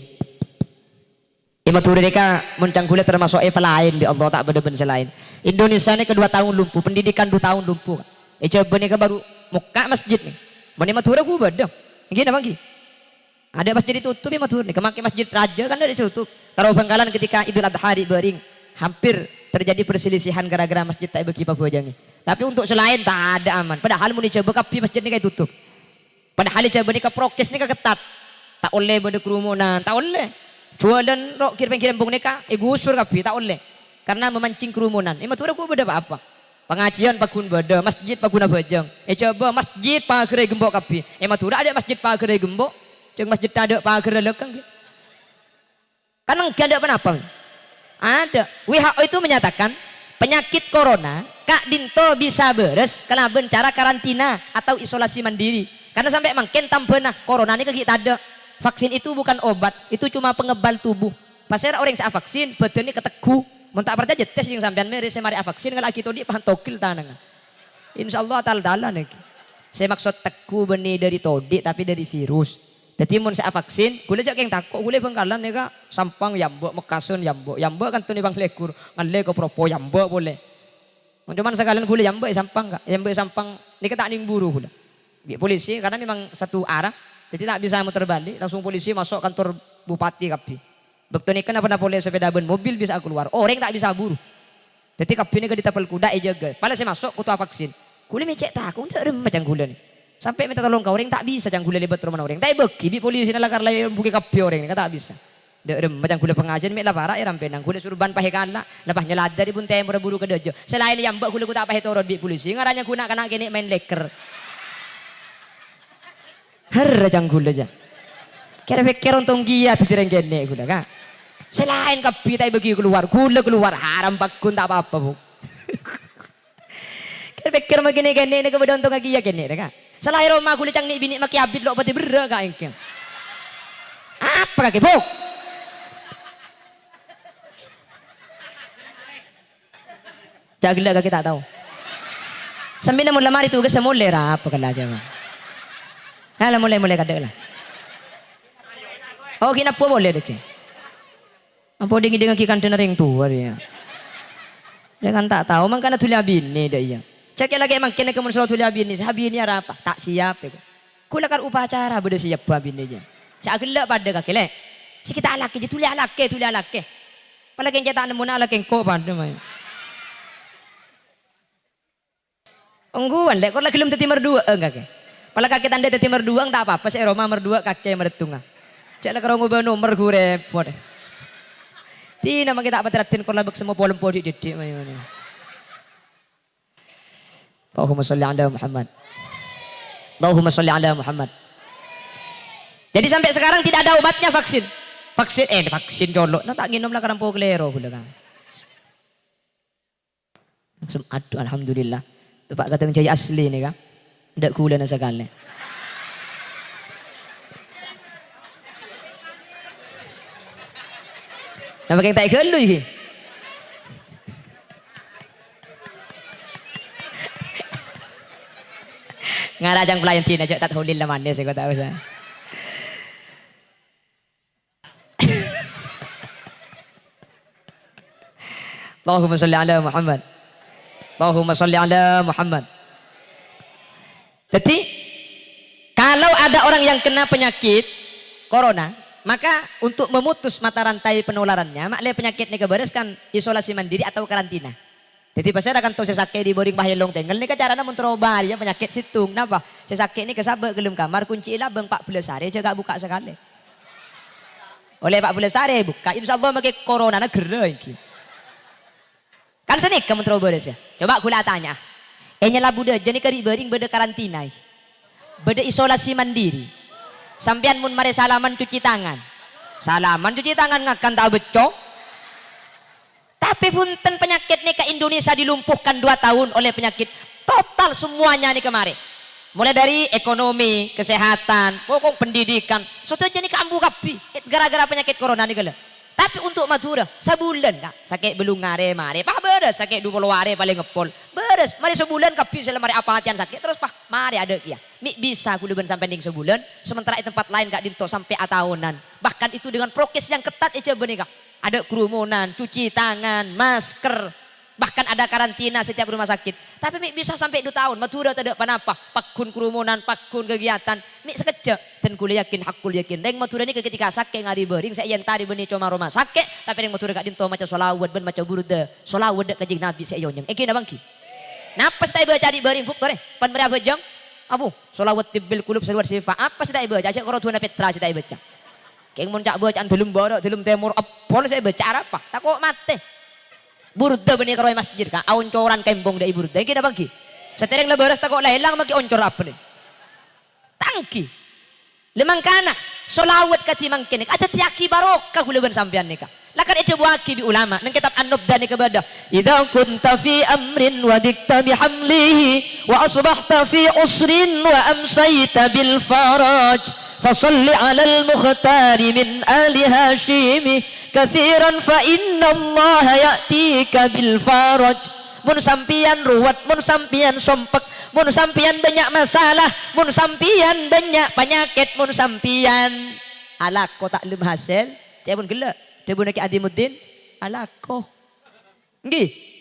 È Madhurâ nèka, mon ca'na ghulâ tamaso' èpalaèn bi' Allah, ta' bâdâ bân sè laèn. Indonesia nèka dua taon lumpuh, pendidikan dua taon lumpuh. È Jhâbâ nèka baru mokka' masjid nè. Mon è Madhurâ ghu bâdâ. Ènggi napa ènggi? Adâ' masjid ètotop è Madhurâ nèka, makè masjid rajâ kan adâ' ètotop. Karo Bhângkalan ketika Idul Adha ri' bâreng, hampir terjadi perselisihan gara-gara masjid ta' èbâgi pabhâjângè. Tapè untuk sè laèn ta' adâ' aman. Padahal mon è Jhâbâ kabbhi masjid nèka ètotop. Padahal è Jhâbâ nèka prokes nèka ketat. Ta' ollè bâdâ kerumunan, ta' ollè. Juwâlân ro' ghi' pèngghir embung nèka èghusur kabbhi, ta' ollè. Karena memancing kerumunan. È Madhurâ ghu bâdâ pa-apa. Pangajiyân paggun bâdâ, masjid paggun abhâjâng. È Jhâbâ masjid paghârra ègembo' kabbhi. È Madhurâ adâ' masjid paghârra ègembo', jhâng masjid tadâ' paghârra lèkang. Kan ènggi adâ' ponapa? Adâ'. W H O itu menyatakan penyakit corona ka'dinto bisa bârâs kalabân cara karantina atau isolasi mandiri. Karena sampè' mangkèn tambhâna corona nèka ghi' tadâ'. Vaksin itu bukan obat, itu cuma pengebal tubuh. Pasèra orèng sè avaksin, bhâdhânna kategghu. Mon ta' parcajâ, tes jhâng sampèyan mèrè sè marè avaksin, ngala' ghi' todhi' pas togel tanangnga. Insyaallah tal-talan nèka. Sè maksod tegghu bânnè dâri todhi', tapè dâri virus. Dhâddhi mon sè avaksin, ghulâ jhâ' kèng tako', ghulâ è Bhângkalan nèka Sampang yâ emba', Mekkasân yâ emba', yâ emba' kantona è Banglegur, ngallè ka Propo yâ emba' polè. Mon coma sakalèyan ghulâ yâ emba' è Sampang, Ka'. Yâ emba' è Sampang nèka ta' nèng buru ghulâ. Bi' polisi, karena memang satu arah, dhâddhi ta' bisa muter balik, langsung polisi maso' kantor bupati kabbhi. Bâkto nèka na-, na polè sepeda bân mobil bisa kalowar, orèng ta' bisa buru. Dhâddhi kabbhi nèka di tapal kuda èjâgâ. Pala sè maso' kodhu avaksin. Ghulâ mè' cè' tako', dâ' remma ca'na ghulâ nè. Sampè' mènta tolong ka orèng ta' bisa ca'na ghulâ lèbât romana orèng. Ta' èbâghi bi' polisina lakar la èrombhugi kabbhi orèng nèka ta' bisa. Dâ' remma ca'na ghulâ pangajiyân mè' la para' èrampènang. Ghulâ surban pas èkala', la pas nyaladdhâr è bun tèmorra buru ka dâjâ. Sè laèn yâ emba' ghulâ kodhu ta' pas ètoron bi' polisi. Ngarana ghuna kana' kènè' maèn lèker. Herra ca'na ghulâ, jâ. Kèr-pèkkèr ontong kèya dhâddhi rèng kènè' ghulâ, Ka'. Sè laèn kabbhi ta' èbâghi kalowar, ghulâ kalowar, haram paggun ta' pa-apa, Bu. Kèr-pèkkèr ma' kènè'-kènè' nèka bâdâ ontongnga kèya kènè', Ka'. Sè laèn roma ghulâ ca'na nè'-binè' makè abit lo' padâ berrâ', Ka', èngkè. Apa kakè, Bu? Jhâ' ghellâ' kakè ta' tao. Sambilla mon la marè tugas sè molè ra apa kala jhâ'. Ha, la molè, molè kadhâ' la. Oh, ghi' nabbu' molè dhâggi'. Apa dhing-ngèdhingngaghi kandhâna rèng towa rèya. Rèng kan ta' tao, mangkana dhuli abinè dâ' iyâ. Ca'na lakè mangkèn nèka mon soro dhuli abinè, sè abinè arapa? Ta' siap, èko. Engko' la kar upacara bâdâ sè ebbâ binè jâ. Sè aghellâ' padâ kakè, Lè'. Sè kita alakè jâ, dhuli alakè, dhuli alakè. Pala kèng cè' ta' nemmona alakè engko' padâ, mayu. Ongghuwân, Lè', kor la ghellem dhâddhi merduwâ'ân kakè. Pala kakè ta' endâ' dhâddhi merduwâ'ân ta' apa-apa, sè è roma merduwâ' kakè marèddhungnga. Cè' la karo ngobâ nomer ghu repot. Dina mangkè ta' patè raddhin kor la bâk semmo polempo dhi'-dhiddhi', mayu. Allahumma sholli ala Muhammad. Allahumma sholli ala Muhammad. Jadi sampai sekarang tidak ada obatnya vaksin. Vaksin, eh, vaksin colo'. Nah, ta' ngènom la karampo kalèro ghulâ, Kang. Langsung, aduh, alhamdulillah. Teppa' kadhâng jârèya asli nèka. Endâ' ghulâna sakalè. Napa kèng ta' èghâllu iki? Ngarajang pelayan dina, jâ' ta' holil la manès, kok ta' osa. Allahumma sholli ala Muhammad. Allahumma sholli ala Muhammad. Jadi, kalau ada orang yang kena penyakit corona, maka untuk memutus mata rantai penularannya, ma'lè penyakit nèka bârâs kan isolasi mandiri atau karantina. Dhâddhi, pasèra kanto sè sakè' è bâring pas è lowong tengngel nèka carana mon terro bâriyâ panyakèt sèttong. Napa? Sè sakè' nèka sabâ' ghellem kamar, konci'i labâng, pa' bellâs arè jâ' ka' bukka' sakalè. Ollè pa' bellâs arè bukka', insyaallah makè coronana ghârrâ èngghi. Kan sanèka mon terro bârâs, yâ. Coba' ghulâ atanya'a. È nyella budâjâ nèka è bâring bâdâ karantina, è. Bâdâ isolasi mandiri. Sampèyan mon marè salaman cuci tangan. Salaman cuci tangan ngakan ta' abâcco. Tapè bhunten, panyakèt nèka Indonesia dilumpuhkan dua tahun oleh penyakit. Total semuanya nèka marè. Mulai dari ekonomi, kesehatan, pokok pendidikan, sadhâjâ nèka ambu kabbhi gara-gara panyakèt corona nèka lho. Tapè untuk Madhurâ, sabulân, Ka'. Sakè' bâllung arè marè, pas bârâs, sakè' dupolo arè palèng ngeppol. Bârâs, marè sabulân kabbhi sè la marè apatèyan sakè', terros pas marè adâ' kèya. Mè' bisa ghulâ bân sampèyan nèng sabulân, sementara è tempat lain ka'dinto sampè' ataonan. Bahkan itu dengan prokes yang ketat èjâbâ nèka. Adâ' kerumunan, cuci tangan, masker, bahkan ada karantina setiap rumah sakit. Tapè mè' bisa sampè' du taon, Madhurâ tadâ' pa-napa, pagghun kerumunan, pagghun kegiatan, mè' sakejjhâ'. Dan ghulâ yakin, haqqul yakin, rèng Madhurâ nèka ketika sakè' ngarè bâring, sè èentarè bânnè coma roma sakè', tapè rèng Madhurâ ka'dinto maca shalawat bân maca burda, shalawat dâ' Kanjeng Nabi sè èonyèng. Èngghi napa èngghi? Napa sè ta' èbâca è bâring, Bu', torè? Pan marè abhâjâng? Abu, shalawat tibbil qulub, shalawat syifa. Apa sè ta' èbâca? Cè' koro duwâna petra sè ta' èbâca. Kèng mon ca'-bâca'an dâlem bârâ', dâlem tèmor, eppol sè èbâca arapa? Tako' matè. Burda bânnè karo è masjid, Ka'. Aoncoran kembong dâ' è burda. Èngghi napa èngghi? Satèrèng la bârâs tako' la èlang makè oncor apa nè? Ta' èngghi. La mangkana, shalawat kadhi mangkèn nèka adhâddhiyâghi barokah ghulâ bân sampèyan nèka. Lakar èdhâbuwâghi bi' ulama, neng kètab An-Nubdha nèka bâdâ, "Idza kunta fi amrin wa dhiqta bi hamlihi, wa asbahta fi usrin wa amsayta bil faraj, fa shalli 'alal mukhtari min ali Hasyimi katsiran, fa innallaha ya'tika bil faraj." Mon sampèyan ruwet, mon sampèyan sompek, mon sampèyan bânnya' masalah, mon sampèyan bânnya' panyakèt, mon sampèyan alako ta' lem hasèl, ca'èpon ghellâ', dhâbuna Kè Adimuddin, alako. Èngghi.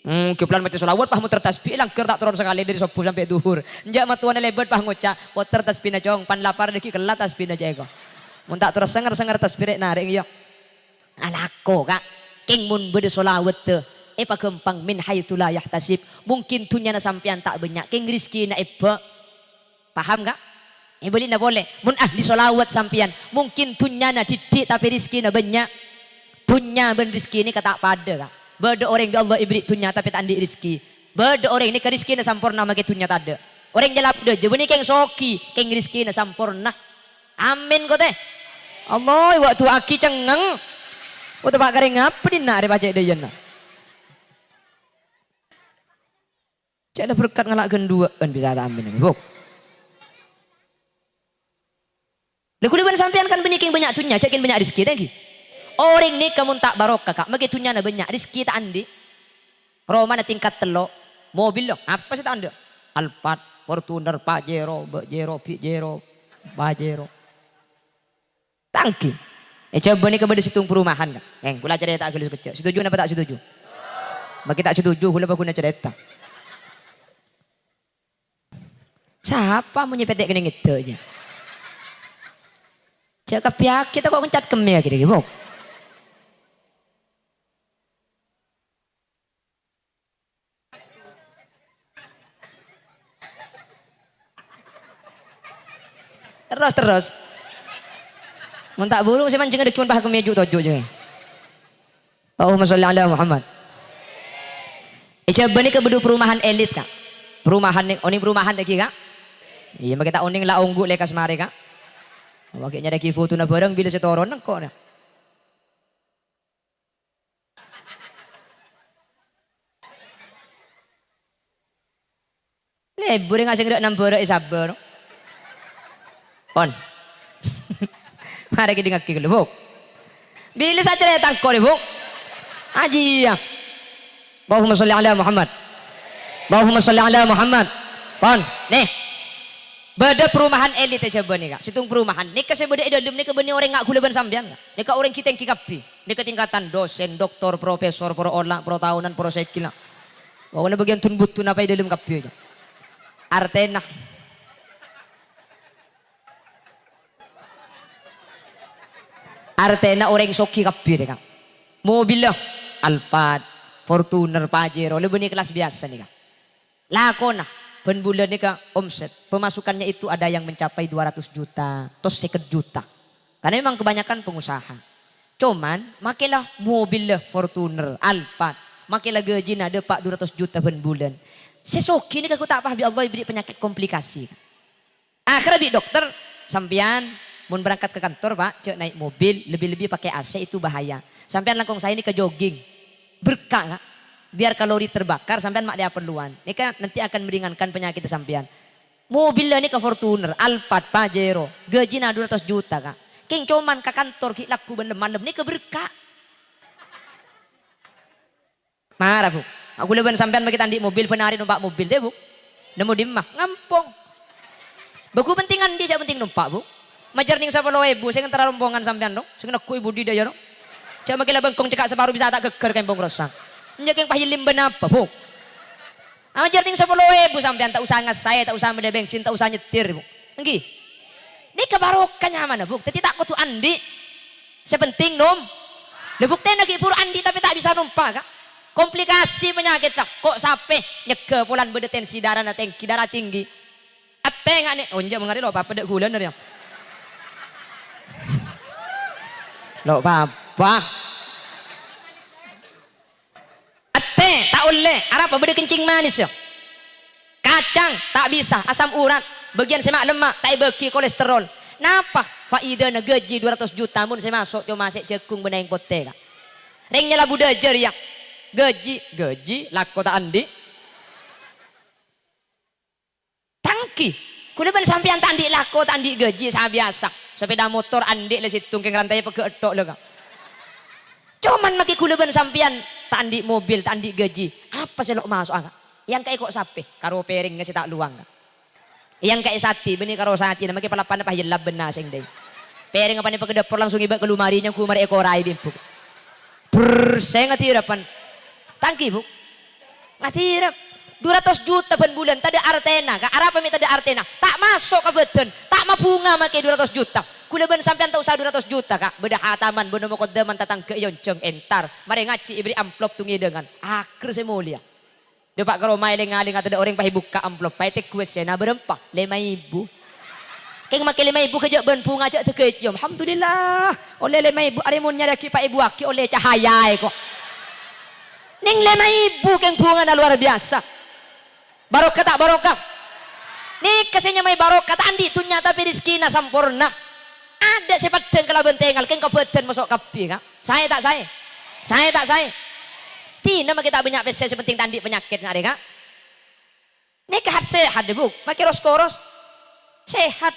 Hmm, ghiblan maca shalawat, pas moter tasbih, langghâr ta' toron sakalè dâri sobbhu sampè' dhuhur. Enjâ' mattowana lèbât, pas ngoca', "Poter tasbihna, Cong, pan lapar dâggi' kella tasbihna," ca'èpon. Mon ta' terros sènger-sènger tasbih rè' narèng, iyâ. Alako, Ka'. Kèng mon bâdâ shalawatta, èpaghâmpang min haitsu la yahtasib. Mungkin dhunnyana sampèyan ta' bânnya', kèng rejhekkèna èbâ. Paham, Ka'? Èbâli'na polè, mon ahli shalawat sampèyan, mungkin dhunnyana dhiddhi' tapè rejhekkèna bânnya'. Dhunnya bân rejhekkè nèka ta' padâ, Ka'. Bâdâ orèng bi' Allah èberri' dhunnya tapè ta' andi' rejhekkè. Bâdâ orèng nèka rejhekkèna samporna makè dhunnya tadâ'. Orèng nyella budâjâ bânnè kèng soghi, kèng rejhekkèna samporna. Amin, kote. Allah, wa' du'aaghi cengngeng. Kote pa' karè ngapa dinna' arè pajhât dâjâna. Cè' la berkat ngala' ghân duwâ'ân bisa ta' amin, Bu. Lha, ghulâ bân sampèyan kan bânnè kèng bânnya' dhunnya, jhâ' kèng bânnya' rejhekkè, ta' èngghi? Orèng nèka mon ta' barokah, Ka', makè dhunnyana bânnya', rejhekkè ta' andi'. Romana tingkat tello', mobilla, apa sè ta' andi'? Alphard, Fortuner, Pajero, Pajero, Pajero, Pajero. Ta' èngghi. È Jhâbâ nèka bâdâ sèttong perumahan, Ka'. Èng, kaulâ carèta ghâllu sakejjhâ'. Setuju napa ta' setuju? Makè ta' setuju, kaulâ pagghun acarèta. Sapa mon nyepètè' kennèng èdâ', jâ'? Jâ' kabbhi aghi' tako' ngencat kemmè aghi' dhâggi', Bu. Terros, terros. Mon ta' burung sè manjeng dhâggi' mon pas kemmè ju'-toju' jâ'. Allahumma sholli ala Muhammad. È Jhâbâ nèka bâdâ perumahan elit, Ka'. Perumahan nè-, onèng perumahan dhâggi', Ka'? Iyâ, makè ta' onèng la ongghu lekkas marè, Ka'. Wah, ghi' nyarèaghi fotona bhâreng bilâ sè toron engko', nah. Lebur nga' sè ngghi' nambârâ è sabâ, no. Pon. Marè kèdingngaghi ghâllu, Bu. Bilâ sacarèta engko' rè, Bu. Ajiyâ. Allahumma sholli ala Muhammad. Allahumma sholli ala Muhammad. Pon. Nè. Bâdâ perumahan elit è Jhâbâ nèka. Sèttong perumahan. Nèka sè bâdâ è dâlem nèka bânnè orèng nga' ghulâ bân sampèyan. Nèka orèng ghi-tèngghi kabbhi. Nèka tingkatan dosen, doktor, profesor, poro ola', poro taonan, poro sèkèl. Pokokna bâgiyân dun-buddun apa è dâlem kabbhi, jâ'. Artèna. Artèna orèng soghi kabbhi, nèka. Mobilla Alphard, Fortuner, Pajero, la bânnè kellas biyasa, nèka. Lakona bân bulân nèka omset, pemasukannya itu ada yang mencapai dua ratus juta, tos sèket juta. Karena memang kebanyakan pengusaha. Coman, makè la mobilla Fortuner, Alphard, makè la gajina dâpa' dua ratus juta bân bulân. Sè soghi nèka ghu ta' pas bi' Allah èberri' penyakit komplikasi. Akhirnya bi' dokter, "Sampèyan mon berangkat ke kantor, Pak, jhâ' naik mobil, lebih-lebih pakai A C itu bahaya. Sampèyan langkong saè nèka jogging. Berkah, Kak. Biar kalori terbakar, sampèyan ma' lè aperluan. Nèka nanti akan meringankan penyakit sampèyan." Mobilla nèka Fortuner, Alphard, Pajero, gajina dua ratus juta, Kak. Kèng coman ka kantor ghi' lagghu bân lem-malem, nèka berkah. Mara, Bu. Aku lè bân sampèyan makè ta' andi' mobil, bân arè nompa' mobil, tè, Bu. Nemmo dimma? Ngampong. Bâghu penting andi' sè penting nompa', Bu. Majâr nèng sapolo èbu, sè ngèntara rombongan sampèyan, no. Sè nègghu'i budidaya, no. Jhâ' makè la bengkong cekka' saparo bisa ta' ghâgghâr kèmpong rosak. Enjâ' kèng pahilim bân apa, Bu? Majâr nèng sapolo èbu sampèyan, ta' usa ngasaè, ta' usa mèdâ bensin, ta' usa nyètir, Bu. Èngghi? Nèka barokah nyamana, Bu. Dhâddhi ta' kodhu andi'. Sè penting nom-, lha, buktèna ghi' bhuru andi' tapè ta' bisa nompa', Kak. Komplikasi panyakèt, Kak. Ko' sapè nyegghâ polana bâdâ tensi darana tèngghi, darah tinggi. Ètè nga' nè-, oh, enjâ' mangarè lo' papa dâ' ghulâna rèya. Lo' papa. Ètè ta' ollè, arapa bâdâ kencing manis, yâ. Kacang ta' bisa, asam urat, bâgiyân sè ma'-lemma' ta' èbâghi kolesterol. Napa faidana gajhi dua ratus juta mon sè maso' coma sè jhâghung bân aèng potè, Kak? Rèng nyala budhâjâ rèya. Gajhi, gajhi, lako ta' andi'. Tangghi. Kaulâ bân sampèyan ta' andi' lako, ta' andi' gajhi, sabiyasa. Sepeda motor andi' la sèttong kèng rantayya pegghâ' ètto' la, Kak. Coman makè kaulâ bân sampèyan ta' andi' mobil, ta' andi' gajhi. Apa sè lo' maso'a, Kak? Èyangka'è ko' sapè, karo pèrèngnga sè ta' lowang, Kak. Èyangka'è satè, bânnè karo satèna, makè palappana pas yella bânna sèng dâi. Pèrèng apa nè pagghâ' dâpor langsung èbâ' ka lumari, nyangghu marè èkoraè bi' embu'. Brr, sè ngadhirebbhân. Tangghi, Bu. Ngadhirebbhân. Dua ratus juta bân bulân, tadâ' artèna, Kak. Arapa mè' tadâ' artèna? Ta' maso' ka bâdân, ta' mabhunga makè dua ratus juta. Kaulâ bân sampèyan ta' usa dua ratus juta, Kak. Bâdâ khataman, bâdâ muqaddaman, tatangghâ èyonjhâng, entar. Marè ngajhi èberri' amplop tong-ngèdângan. Aghâr sè molèya. Dâpa' ka roma èlèng-alènga tadâ' orèng pas èbukka' amplop, pas ètegghu essèna bârâmpa? Lèma èbu. Kèng makè lèma èbu ghâjâ' bân bhunga jhâ' dâgghâ ècèyom. Alhamdulillah, ollè lèma èbu, arè mon nyarèaghi pa' èbuwaghi ollè cahayaè ko'. Nèng lèma èbu kèng bhungana lowar biyasa. Barokah ta' barokah? Nèka sè nyamaè barokah, ta' andi' dhunnya tapè rejhekkèna samporna. Adâ' sè peddhâng kalabân tèngal, kèng ka bâdân maso' kabbhi, Kak. Saè ta' saè? Saè ta' saè? Dinah makè ta' bânnya' pèssè, sè penting ta' andi' panyakèt nga' rè, Kak. Nèka hat-sehat, Bu. Makè ros-koros. Sehat.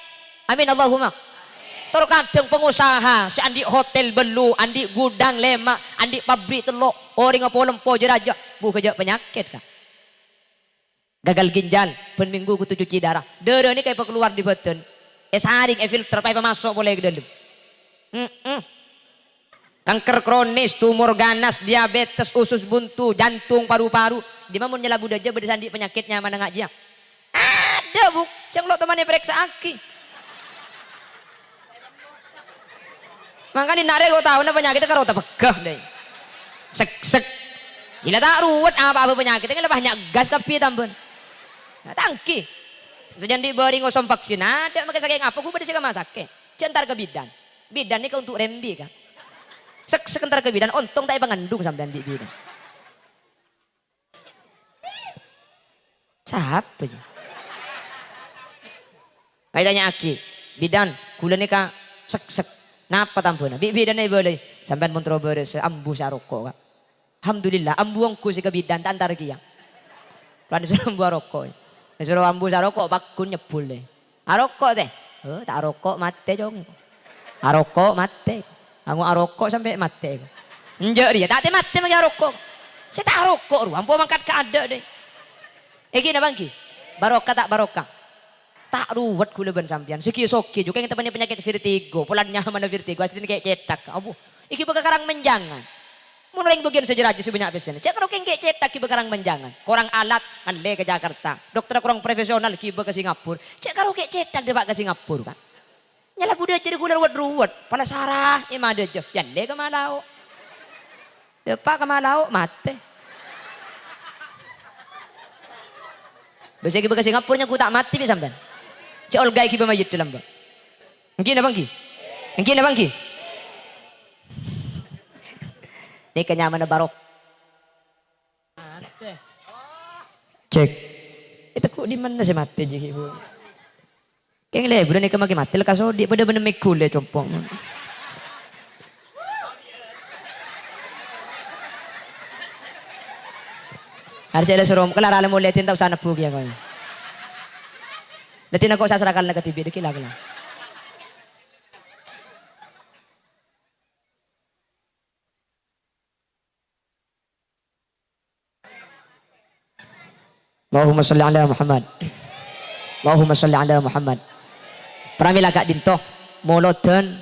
Amin, Allahumma. Tor kadhâng pangosaha sè andi' hotel bâllu', andi' gudhâng lèma', andi' pabrik tello', orèngnga po-lempo jâ-rajâ, Bu, ghâjâ' panyakèt, Kak. Gagal ginjal, bân minggu kodhu cuci darah. Dârâ nèka èpakalowar dâri bâdân, èsaring, èfilter, pas èpamaso' polè ka dâlem. Mm-mm. Kanker kronis, tumor ganas, diabetes, usus buntu, jantung, paru-paru. Dimma mon nyala budhâjâ bâdâ sè andi' panyakèt nyamana nga' jiyâ? Ah, Adâ', Bu', cè' lo' toman èparèksa'aghi. Mangkana nèka rè kok taona panyakitnya karo tepegghâ, dâi. Sek-sek. Gila ta' ruwet apa-apa panyakitnya, gila bânnya' gas kabbhi tambâna. Nah, tanggi. Sajân dhi' bâri' ngosom vaksin, adâ' makè sakèng apa, ghun bâdâ sè ka masakè. Jhâ' entar ka bidan. Bidan nèka untuk rembi, Ka'. Sek-sek entar ka bidan, ontong ta' èpangandung sampèyan bi' bidan. Sapa, jâ? Ayo tanya'aghi, "Bidan, ghulâ nèka sek-sek. Napa tambâna?" Bi' bidanna èbâlâi, "Sampèyan mon terro bârâs, ambu sè aroko', Ka'." Alhamdulillah, ambu ongghu sè ka bidan, ta' entar kèya. Polana soro ambu aroko'. Soro ambu sè aroko', pagghun nyebbhul, dâi. "Aroko', tè?" "Oh, ta' aroko', matè, Cong." "Aroko', matè." Ango' aroko' sampè' matè. Enjâ' rèya, ta' tè-matè makè aroko'. Sè ta' aroko' rowa, ampo mangkat ka adâ', dâi. Èngghi napa èngghi? Barokah ta' barokah? Ta' ruwet ghulâ bân sampèyan. Sè ghi' soghi jhughân teppa'na panyakit vertigo, polana nyamana vertigo, asli kè' cèthak. Abu, èngghi bâkal karang menjangan. Mon orèng bâgiyân sè jâ-rajâ sè bânnya' pèssèna, cè' karo kèng kè' cèthak ghibâ karang menjangan. Korang alat, ngallè ka Jakarta. Dokter korang profesional, ghibâ ka Singapura. Cè' karo kè' cèthak dâpa' ka Singapura, Ka'. Nyala budhâ jârèya ghulâ ruwet-ruwet. Pala sara è madhâjâ, èyallè ka Malao. Dâpa' ka Malao, matè. Bâsa ghibâ ka Singapura nyangko ta' matè bi' sampèyan. Cè' olga èghibâ mayyit dâlem, Pak. Èngghi napa èngghi? Èngghi napa èngghi? Nèka nyamana barok. Cek. Ètegghu' dimma sè matè, jhi, Bu? Kèng lebur nèka makè matè, la kasodi', padâ bân mè' ghulâ, compong. Harus ada serum, kelar alam mulai, ta' osa nebbu kèya, kok. Dâddhi, nako sasra kala kadhibi', dâgghi' la, kala. Allahumma shalli ala Muhammad. Allahumma shalli ala Muhammad. Pramila ka'dinto, molodhân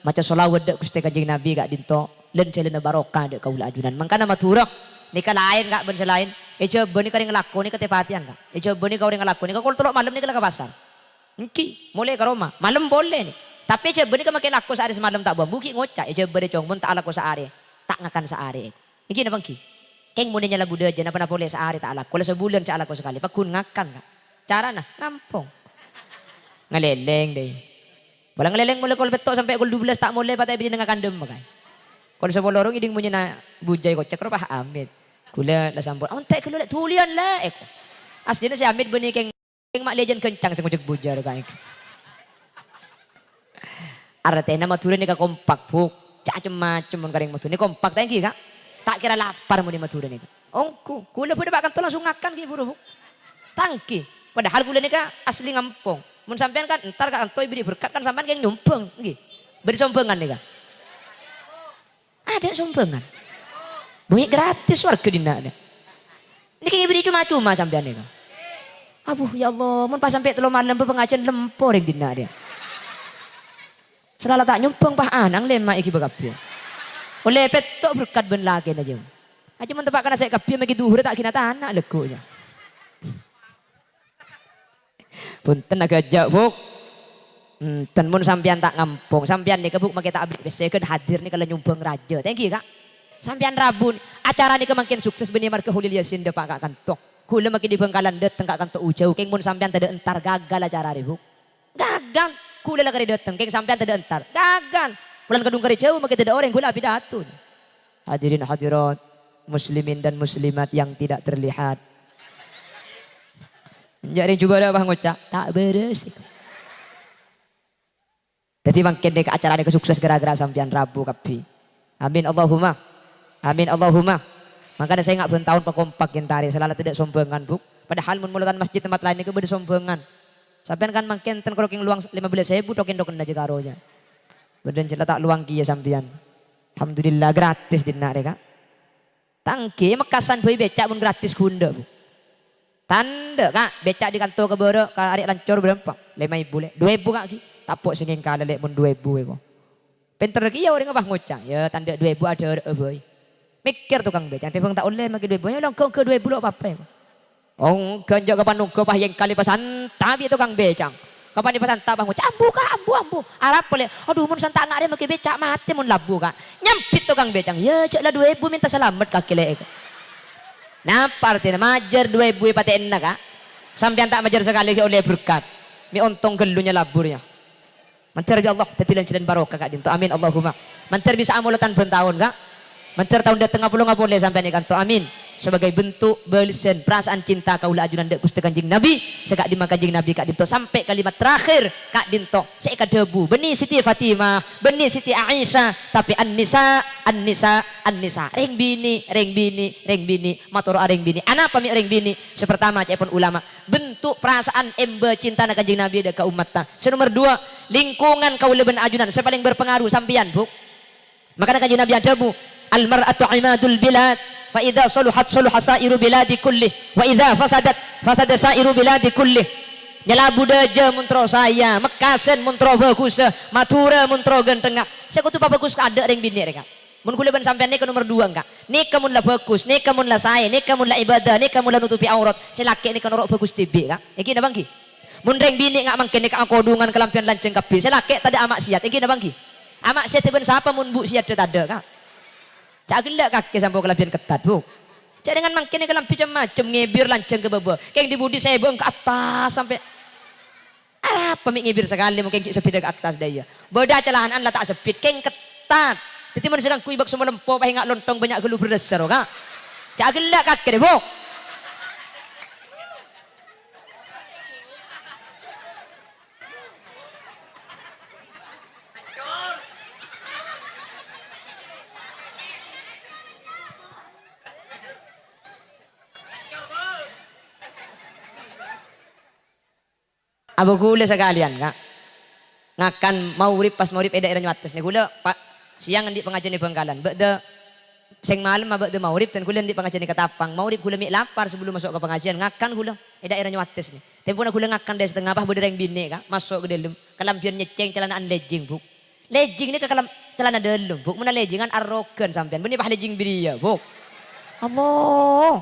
maca shalawat dâ' Ghustè Kanjeng Nabi ka'dinto, lân-jhâlânna barokah dâ' kaulâ ajunan. Mangkana Madhurâ nèka laèn, Ka', bân sè laèn. È Jhâbâ nèka orèng ngalako nèka tepatèyan, Ka'. È Jhâbâ nèka orèng ngalako nèka kol tello' malem nèka la ka pasar. Èngghi, molè ka roma. Malem polè nè. Tapè è Jhâbâ nèka makè lako saarè samalem ta' bu-ambu ghi' ngoca', è Jhâbâ rè, Cong, mon ta' alako saarè, ta' ngakan saarè. Èngghi napa èngghi? Kèng monè nyala budhâjâ, napa-napa polè saarè ta' alako, la sabulân jhâ' alako sakalè, pagghun ngakan, Ka'. Carana, ngampong. Ngalèlèng, dâi. Pola ngalèlèng molaè kol pètto' sampè' kol dubellâs ta' molè, patè bâdâ nèng kandhâmma, Ka'. Kol sapolo ro ngèdhing monyèna bujâ èkocèk ro, pas Amit. Ghulâ la sampon, "Ontè' ghâllu, Lè', dhuliyân, Lè'," èko. Asllina sè Amit bânnè kèng Kèng ma' lèjân kencang sè ngojek bujâ, Ka'. Artèna Madhurâ nèka kompak, Bu'. Cacem-macem mon ka rèng Madhurâ nèka kompak, ta' èngghi, Ka'? Ta' kèra lapar monè Madhurâ nèka. Ongghu, ghulâ bâdâ pa' kanto langsung ngakan ghi' buru, Bu'. Ta' èngghi. Padahal ghulâ nèka asli ngampong. Mon sampèyan kan entar ka kanto èberri' berkat, kan sampèyan kèng nyombhâng, èngghi. Bâdâ sombhângan nèka. Adâ' sombhângan. Bânnè gratis sowarghâ dinna', dâ'. Nèka èberri' coma-coma sampèyan nèka. Abu, ya Allah, mon pas sampè' tello malem, bâ, pangajiyân lempo rèng dinna', dâ'. Sè la ta' nyombhâng, pas ana' lèma' èghibâ kabbhi. Ollè pètto' berkat bân lakèna, jâ. Ajâ mon teppa'na sè kabbhi, makè dhuhurrâ ta' ghi' na-tana, lagghu', jâ. Bhunten, aghâjâ', Bu'. Enten, mon sampèyan ta' ngampong, sampèyan nèka, Bu', makè ta' aberri' pèssè, ghân hadir nèka la nyombhâng rajâ. Ta' èngghi, Ka'? Sampèyan rabu, acara nèka mangkèn sukses bânnè marghâ Hulil Yasin dâpa' ka kanto. Ghulâ makè dhi Bhângkalan dâteng ka kanto jâu, kèng mon sampèyan tadâ' entar, gagal acara rè, Bu'. Gagal. Ghulâ la karè dâteng, kèng sampèyan tadâ' entar. Gagal. Polana kadhung karè jâu, makè tadâ' orèng, ghulâ apidato. Hadirin hadirat, muslimin dan muslimat yang tidak terlihat. Enjâ' rèng jubârâ pas ngoca', "Ta' bârâs." Dâddhi mangkèn nèka acara nèka sukses ghârâ-ghârâ sampèyan rabu kabbhi. Amin Allahumma. Amin Allahumma. Mangkana sènga' bân taon pakompak èntarè, sè la tadâ' sombhângan, Bu'. Padahal mon molotan masjid tempat laèn nèka bâdâ sombhângan. Sampèyan kan mangkèn ten karo kèng lowang lèma bellâs èbu token-tokenna jâ karo jâ. Bâdân jâ la ta' lowang kèya sampèyan. Alhamdulillah gratis dinna' rè, Ka'. Ta' èngghi, è Mekkasân bhâi bècca' mon gratis ghun dâ', Bu. Tandhâ, Ka', bècca' dâri kanto ka bârâ', ka arè' Lancor bârâmpa? Lèma èbu, Lè'. Dhu èbu, Ka', ghi. Tapo' sè ngèngkala, Lè', mon dhu èbu èko. Pènter kèya orèngnga pas ngoca', "Yâ, tandhâ dhu èbu adhârâ'â bhâi." Mèkkèr tokang bècca', "Tèbâng ta' ollè makè dhu èbu, yâ, la ongghâ-ongghâ dhu èbu lo' pa-apa èko." Oh, ghânjâ' kapan nongghâ pas yèng kalè pasanta bi' tokang bècang. Kapan èpasanta pas ngoca', "Ambu, Ka', ambu, ambu." Arapa lè', "Adhu, mon santa nga' rè makè bèca' matè mon labu, Ka'." Nyambit tokang bècang, "Yâ, jâ' la du èbu mènta salamet kakè lè'." Napa artèna majâr du èbu èpatè'ana, Ka'? Sampèyan ta' majâr sakalè ghi' ollè berkat. Mè' ontong ghâllu nyalabu rèya. Mandhâr bi' Allah dhâddhi lan-jhâlân barokah ka'dinto. Amin, Allahumma. Mandhâr bisa amolodhân bân taon, Ka'. Mandhâr taon dhâtengnga polo ngapolè sampèyan è kanto. Amin. Sebagai bentuk balesan perasaan cinta kaulâ ajunan dâ' Ghustè Kanjeng Nabi, sè ka'dimma Kanjeng Nabi ka'dinto sampè' kalimat terakhir ka'dinto sè èkadhâbu, bânnè Siti Fatimah, bânnè Siti Aisyah, tapè An-Nisa, An-Nisa, An-Nisa. Rèng binè', rèng binè', rèng binè', matoro'a rèng binè'. Anapa mè' rèng binè'? Sè partama, ca'èpon ulama, bentuk perasaan emba cintana Kanjeng Nabi dâ' ka ummatta. Sè nomer dua, lingkungan kaulâ bân ajunan sè palèng berpengaruh sampèyan, Bu. Makana Kanjeng Nabi adhâbu, "Al-mar'atu imadul bilad, fa idza saluhat saluha sa'iru biladi kullih, wa idza fasadat fasada sa'iru biladi kullih." Nyalabu dâjâ mon terro saèya, Mekkasân mon terro bhâghus, Madhurâ mon terro ghântengnga. Sè kodhu pabhâghus kaadâ' rèng binè' rèya, Ka'. Mon kaulâ bân sampèyan nèka nomer dua, Ka'. Nèka mon la bhâghus, nèka mon la saè, nèka mon la ibadah, nèka mon la nutupi aurat, sè lakè' nèka noro' bhâghus dhibi', Ka'. Èngghi napa èngghi? Mon rèng binè' nga' mangkèn nèka akodhungan kalambhiyân lanjhâng kabbhi, sè lakè' tadâ' amaksiat, èngghi napa èngghi? Amaksiat bân sapa mon bu' siyaddhâ tadâ', Ka'? Ca' ghellâ' kakè sampo kalambhiyân kettat, Bu. Jhâ' rèngan mangkèn nèka lambhi cem-macem, ngèbir lanjhâng ka bâbâ. Kèng dhi-budhi sè bâng ka attas sampè'. Arapa mè' ngèbir sakalè, mon kèng ghi' sebbhidhâ ka attas dâ' iyâ. Bâdâ calana'an la ta' sebbhit, kèng kettat. Dhâddhi mon sè ngangghuy bâk somolempo, pas enga' lontong bânnya' ghâllu bherrâssa ro, Ka'. Ca' ghellâ' kakè rè, Bu. Abâ ghulâ sakalèyan, Ka'. Ngakan maghrib, pas maghrib è dhaèra Nyowates nè. Ghulâ pa-, sèyang andi' pangajiân è Bhângkalan. Bâ'dâ sèng malem abâ'dâ maghrib, dan ghulâ andi' pangajiân è Ketapang. Maghrib ghulâ mè' lapar, sabellunna maso' ka pangajiân, ngakan ghulâ è dhaèra Nyowates nè. Tempona ghulâ ngakan dâri satengnga, pas bâdâ rèng binè', Ka', maso' ka dâlem. Kalambhiyân nyèccèng, calana'an lèjing, Bu. Lèjing nèka kalam-, calana dâlem, Bu. Monna lèjingan arrogan sampèyan. Bânnè pas lèjing bâriyâ, Bu. Allah.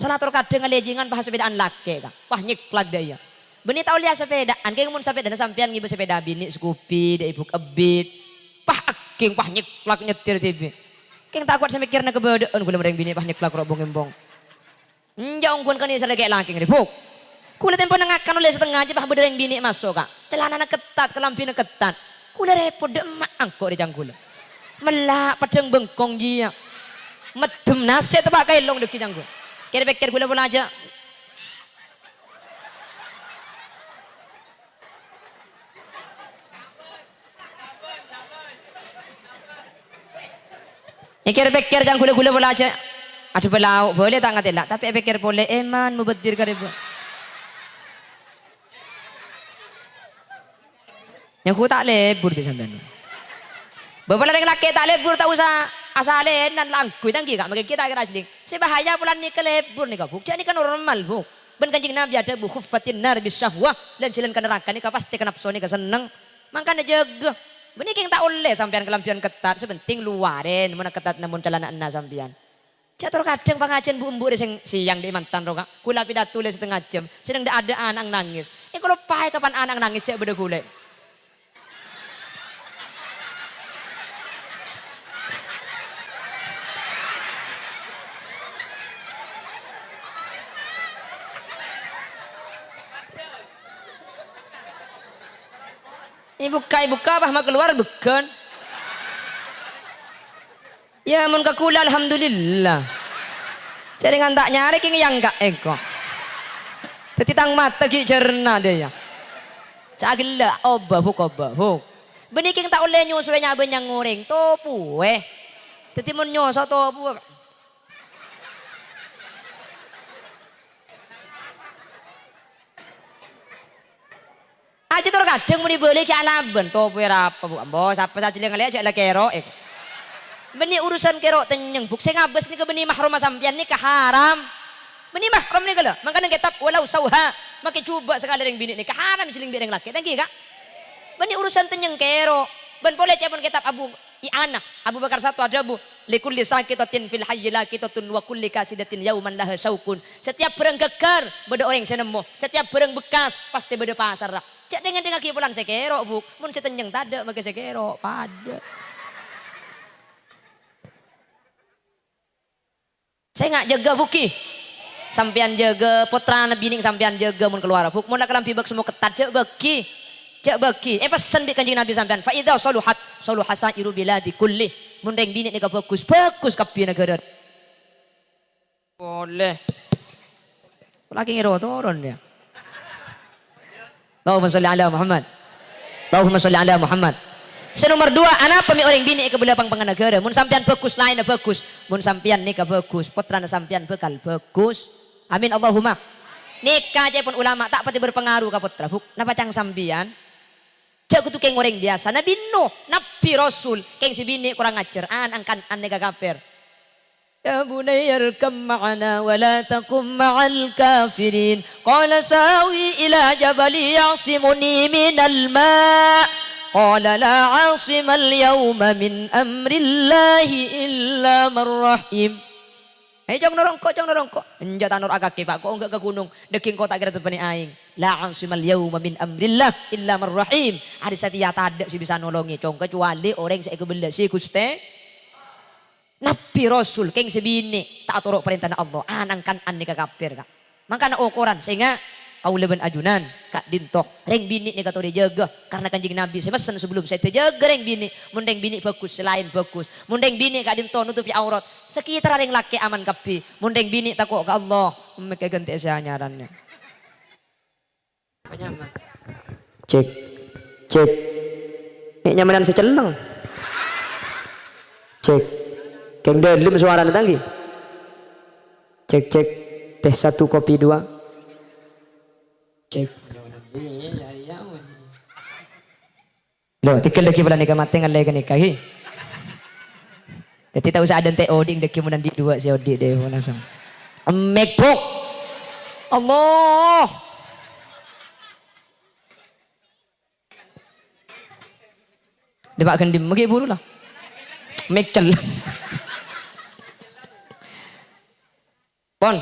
Sala tor kadhâng lèjingan pas sapèdaan lakè', Ka'. Wah, nyèklak dâ' iyâ. Bânnè ta' ollè sapèdaan. Kèng mon sapèdana sampèyan ngibâ sapèda binè' Scoopy, dâ' èbuk ebbit. Pas èkèng, pas nyèklak nyètir dhibi'. Kèng ta' kowat sè mèkkèrana kabâdâ'ân ghulâ marèng binè' pas nyèklak ro'-bong-embong. Enjâ' ongghuwân kanèser lakè'-lakè' rè, Bu. Ghulâ tempona ngakan ollè satengnga jâ' pas bâdâ rèng binè' maso', Ka'. Calanana kettat, kalambhina kettat. Ghulâ rèpot dâ' emma' angko' rè ca'na ghulâ. Mella' paddhâng bengkong jiyâ. Meddhem nasè' teppa' ka èlong dhâggi' ca'na ghulâ. Kèr-pèkkèr ghulâ pola jâ'. Èkèr-pèkkèr ca'na ghulâ-ghulâ pola jâ'. Adhu, bâlâo, bâlâ ta' ngatèla', tapè èpèkkèr polè, èman mubazir karè, Bu. Nyangghu ta' lebur bi' sampèyan. Bâ' pola rèng lakè' ta' lebur, ta' osa asalènan, la angghuy tanggi, Ka', makè ghi' ta' kèra ajlèng. Sè bahaya polana nèka lebur nèka, Bu. Jâ' nèka normal, Bu. Bân Kanjeng Nabi adhâbu, "Khuffatin nar bis syahwah," lan-jhâlân ka naraka nèka pastè ka napso nèka senneng. Mangkana jâgâ. Bânnè kèng ta' ollè sampèyan kalambhiyân kettat, sè penting luwarèn monna kettat namong calana'anna sampèyan. Jâ' tor kadhâng pangajiân bu'-embu' rè sèng sèyang dâ' mantan ro, Ka'. Ghulâ pidato lè satengnga jam, sè neng dâ'-adâ'ân ana' nangès. Èkalopaè kapan ana' nangès jâ' bâdâ ghulâ. Èbukka'-èbukka' pas makalowar bâgân. Yâ, mon ka ghulâ, alhamdulillah. Jârèngan ta' nyarè kèng èyangka' engko'. Dhâddhi tang mata ghi' jârna dâ' iyâ. Ca' ghellâ', obâ, Bu', obâ, Bu'. Bânnè kèng ta' ollè nyosoè nya-bânnya'an orèng, topoè. Dhâddhi mon nyoso, topoè. Ajâ tor kadhâng mon èbâli ghi' alabân, topoè arapa, Bu'? Ambo, sapa sè ajhâlâng lè', jâ' la kèro', èko. Bânnè urusan kèro' tennyeng, Bu'. Sè ngabâs nèka bânnè mahromma sampèyan nèka haram. Bânnè mahrom nèka, lho. Mangkana kètab Walau Sauha, makè jhubâ' sakalè rèng binè' nèka haram èjhâlâng bi' rèng lakè'. Ta' ènggi, Ka'? Bânnè urusan tennyeng kèro'. Bân polè ca'èpon kètab Abu I'anah, Abu Bakar Sato adhâbu, "Likulli saqitatin fil hayyi laqitatun wa kulli kasidatin yauman laha syaukun." Setiap bârâng ghâggâr bâdâ orèng sè nemmo, setiap bârâng bekkas pastè bâdâ pasarra. Jhâ' dhing-èdhingngaghi polana sè kèro', Bu'. Mon sè tennyeng tadâ', makè sè kèro' padâ. Sènga' jâgâ, Bu', ghi. Sampèyan jâgâ, pottrana binè' sampèyan jâgâ mon kalowar, Bu'. Mon la kalambhi bâk semmo kettat, jhâ' bâghi. Jhâ' bâghi. Èpessen bi' Kanjeng Nabi sampèyan, "Fa idza shaluhat, shaluha sa'iru biladi kulli." Mon rèng binè' nèka bhâghus, bhâghus kabbhi naghârâ. Polè. Lagi ngèro toron, yâ. Allahumma sholli ala Muhammad. Allahumma sholli ala Muhammad. Sè nomer duwâ', anapa mè' orèng binè' èkabellâ pang-, pangan naghârâ? Mon sampèyan bhâghus, laènna bhâghus. Mon sampèyan nèka bhâghus, pottrana sampèyan bhâkal bhâghus. Amin, Allahumma. Nèka ca'èpon ulama ta' patè berpengaruh ka pottra, Bu'. Napa ca'na sampèyan? Jhâ' kodhu kèng orèng biyasa. Nabbhi Nuh, nabbhi, rasul, kèng sè binè' korang ajhâr, an-, angkan an nèka kapèr. "Ya bunayya irkab ma'ana wa la takum ma'al kafirin." Qala sa'awi ila jabalin ya'simuni minal ma'. Qala la 'asimal yauma min amrillahi illa man rahim. "Ayo, Cong, noro' engko', Cong, noro' engko'." "Enjâ' ta' noro'a kakè, Pa', ko' enggâ' ka ghunong, dhâging ko' ta' kèra teppa'na aèng." "La 'asimal yauma min amrillah illa man rahim." Arè satèya tadâ' sè bisa nolongè, Cong, kacuali orèng sè èkabellâ sè Ghustè. Nabbhi, rasul, kèng sè binè' ta' atoro' parèntana Allah, an-, angkan an nèka kapèr, Ka'. Mangkana okoran, sènga', kaulâ bân ajunan ka'dinto, rèng binè' nèka torè jâgâ, karna Kanjeng Nabi sè messen sabellum sèdhâ, "Jâgâ rèng binè', mon rèng binè' bhâghus, sè laèn bhâghus. Mon rèng binè' ka'dinto nutupi aurat, sakètarra rèng lakè' aman kabbhi. Mon rèng binè' tako' ka Allah, mèkkè ghântè sè anyarra." Cek, cek. Nè' nyamanan sè celleng. Cek. Kèng dhâlem sowarana, ta' ghi? Cek, cek. Teh satu, kopi dua. Cek. Lho, tèghâl dhâggi' polana nèka matè ngallè ka nèka, ghi. Dhâddhi ta' osa adântè' odi' dhâggi' mon andi' duwâ' sè odi' dhâ' mon langsung. Emmek, Bu'. Allah. Dâpa' ghândhi' maghi buru la. Mecel. Pon.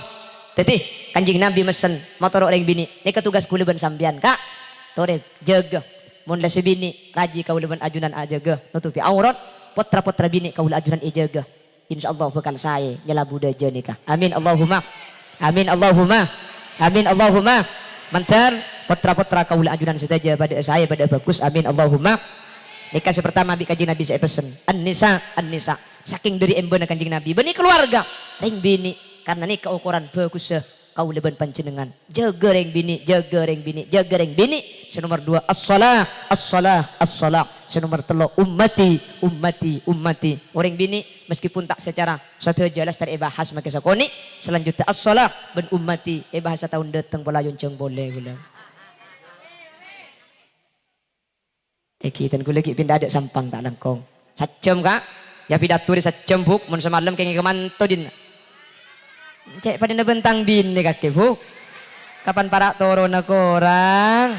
Dhâddhi, Kanjeng Nabi messen, matoro' rèng binè', "Nèka tugas kaulâ bân sampèyan, Ka'. Torè, jâgâ. Mon la sè binè', rajhi kaulâ bân ajunan ajâgâ, nutupi aurat, pottra-pottra binè' kaulâ ajunan èjâgâ. Insyaallah bhâkal saè nyalabu dâjâ nèka. Amin Allahumma. Amin Allahumma. Amin Allahumma." Mandhâr, pottra-pottra kaulâ ajunan sadhâjâ padâ'â saè, padâ'â bhâghus. Amin Allahumma. Nèka sè partama bi' Kanjeng Nabi sè èpessen. An-nisa, an-nisa. Sakèng dhâri èmbâna Kanjeng Nabi. Bânnè kalowarga. Rèng binè'. Karna nèka okoran bhâghussâ kaulâ bân panjhennengngan. Jâgâ rèng binè', jâgâ rèng binè', jâgâ rèng binè'. Sè nomer duwâ', as-shalah, as-shalah, as-shalah. Sè nomer tello', ummati, ummati, ummati. Orèng binè', meskipun ta' secara sadhâjâ lastarè èbahas makè sakonè', salanjutnya as-shalah bân ummati èbahas sataon dâteng pola èyonjhâng polè kaulâ. Èghi, dân kaulâ ghi' pinda adâ' Sampang ta' langkong. Sajjhâm, Ka'. Yâ, pidato rè sajjhâm, Bu'. Mon samalem kèngèng kamanto dinna'. Cè' padâna bân tang binè kakè, Bu'. Kapan para' toronna korang?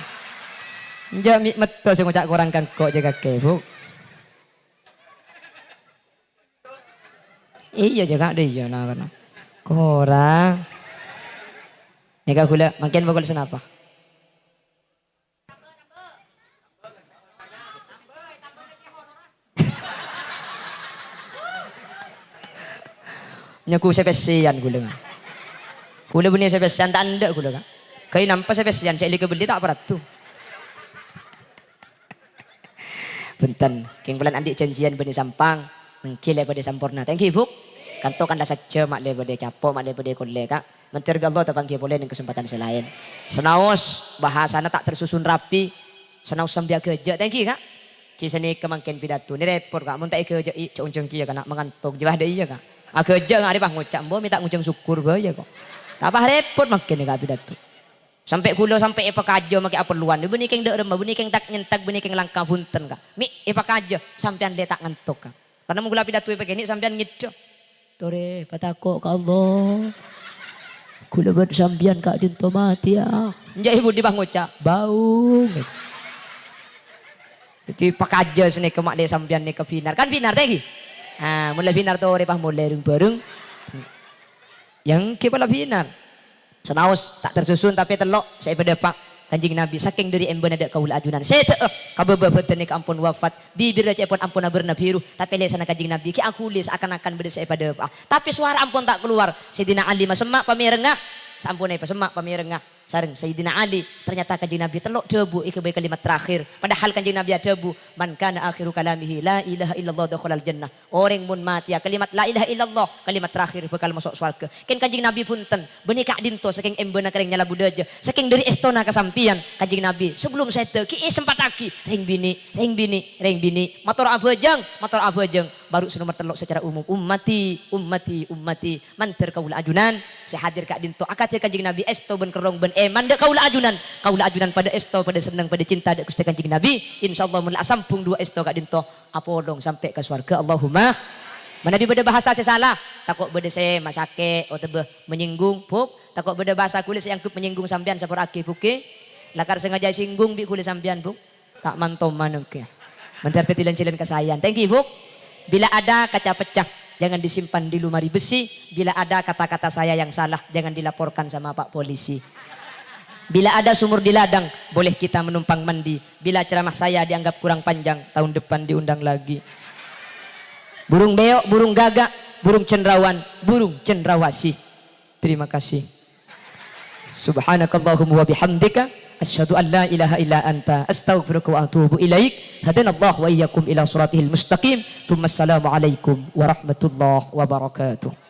Enjâ' mè' metto sè ngoca' korang ka engko' jâ kakè, Bu'. Iyâ, jâ, Ka', dâ' iyâ, na, na. Korang. Nèka kaulâ mangkèn pokol sanapa? Nyaku sè pèssèyan kaulâ, Ka'. Kaulâ bânnè sè pèssèyan, ta' endâ' kaulâ, Ka'. Ghâi nampa sè pèssèyan, cè' lè kabelli ta' paradu. Bhunten, kèng polana andi' jhânjhiyân bânnè Sampang, èngghi lè padâ samporna. Ta' èngghi, Bu'? Kanto kan la sajjhâm, ma' lè padâ capo', ma' lè padâ kollè, Ka'. Mandhâr bi' Allah tapangghi polè neng kasempadhân sè laèn. Sanaos bhâsana ta' tersusun rapi, sanaos sambi aghâjâ', ta' èngghi, Ka'? Ghi sanèka mangkèn pidato. Nè repot, Ka', mon ta' èghâjâ'i, jhâ' onjhâng kèya kana' mangantok. Jâ bâdâ iyâ, Ka'. Aghâjâ' nga' arè pas ngoca', "Embo, mè' ta' ngonjhâng sokkor bhâi, kok." Ta' pas repot mangkèn, Ka', pidato. Sampè' kaulâ sampè' èpakajâ makè aperluan. Bânnè kèng dâ'remma, bânnè kèng tak-nyentak, bânnè kèng langka bhunten, Ka'. Mè' èpakajâ, sampèyan lè ta' ngantok, Ka'. Karna mon kaulâ pidato èpakènè' sampèyan ngèdhâ. Torè, patako' ka Allah. Kaulâ bân sampèyan ka'dinto matèya. Enjâ' è budi pas ngoca', "Baung." Dhâddhi pakajâ sanèka ma' lè sampèyan nèka bhinar. Kan bhinar, ta' èngghi? Ah, mon la binar torè pas molè reng-bareng. Yang ke pala binar. Senaos, ta' tersusun tapè tello', sè èpadâpa'. Kanjeng Nabi, sakèng dhâri embâna dâ' kaulâ ajunan. Sèdhâ'â, ka bâbâ bhâdhânna kaampon wafat, bibirra ca'èpon ampon abârna biru, tapè lèsanna Kanjeng Nabi ghi' aghuli saakan-akan bâdâ sè èpadâpa'. Tapè sowara ampon ta' kalowar. Sayyidina Ali masemma' pamèrengnga, saamponna èpasemma' pamèrengnga sareng Sayyidina Ali, ternyata Kanjeng Nabi tello' dhâbu èghâbây kalimat terakhir. Padahal Kanjeng Nabi adhâbu, "Man kana akhiru kalamihi la ilaha illallah dakhalal jannah." Orèng mon matèya kalimat la ilaha illallah, kalimat terakhir bhâkal maso' sowarghâ. Kèng Kanjeng Nabi bhunten, bânnè ka'dinto sakèng embâna karèng nyala budhâjâ, sakèng dhâri èstona ka sampèyan, Kanjeng Nabi, sabellum sèdhâ ghi' èsempattaghi, rèng binè', rèng binè', rèng binè', mator abhâjâng, mator abhâjâng, baru sè nomer tello' secara umum, "Ummati, ummati, ummati." Mandhâr kaulâ ajunan sè hadir ka'dinto, akadhi Kanjeng Nabi èsto bân kerrong bân èman dâ' kaulâ ajunan. Kaulâ ajunan padâ èsto, padâ senneng, padâ cinta dâ' Ghustè Kanjeng Nabi. Insyaallah mon la asambhung duwâ' èsto ka'dinto, apolong sampè' ka sowarghâ. Allahumma. Manabi bâdâ bahasa sè sala, tako' bâdâ sè masakè' otabâ menyinggung, Bu'. Tako' bâdâ bahasa ghulâ sè anggep menyinggung sampèyan, sapora'aghi, Bu', ghi. Lakar sengaja èsinggung bi' ghulâ sampèyan, Bu'. Ta' mantoman, oke. Mandhâr dhâddhi lan-jhâlân kasaèyan. Thank you, Bu'. Bila ada kaca pecah, jangan disimpan di lemari besi. Bila ada kata-kata saya yang salah, jangan dilaporkan sama Pak Polisi. Bila ada sumur di ladang, boleh kita menumpang mandi. Bila ceramah saya dianggap kurang panjang, tahun depan diundang lagi. Burung beo', burung gagak, burung cendrawan, burung cendrawasih. Terima kasih. Subhanakallahumma wa bihamdika, asyhadu an la ilaha illa anta, astaghfiruka wa atubu ilaik. Hadanallahu wa iyyakum ila siratihil mustaqim. Tsumma assalamualaikum warahmatullahi wabarakatuh.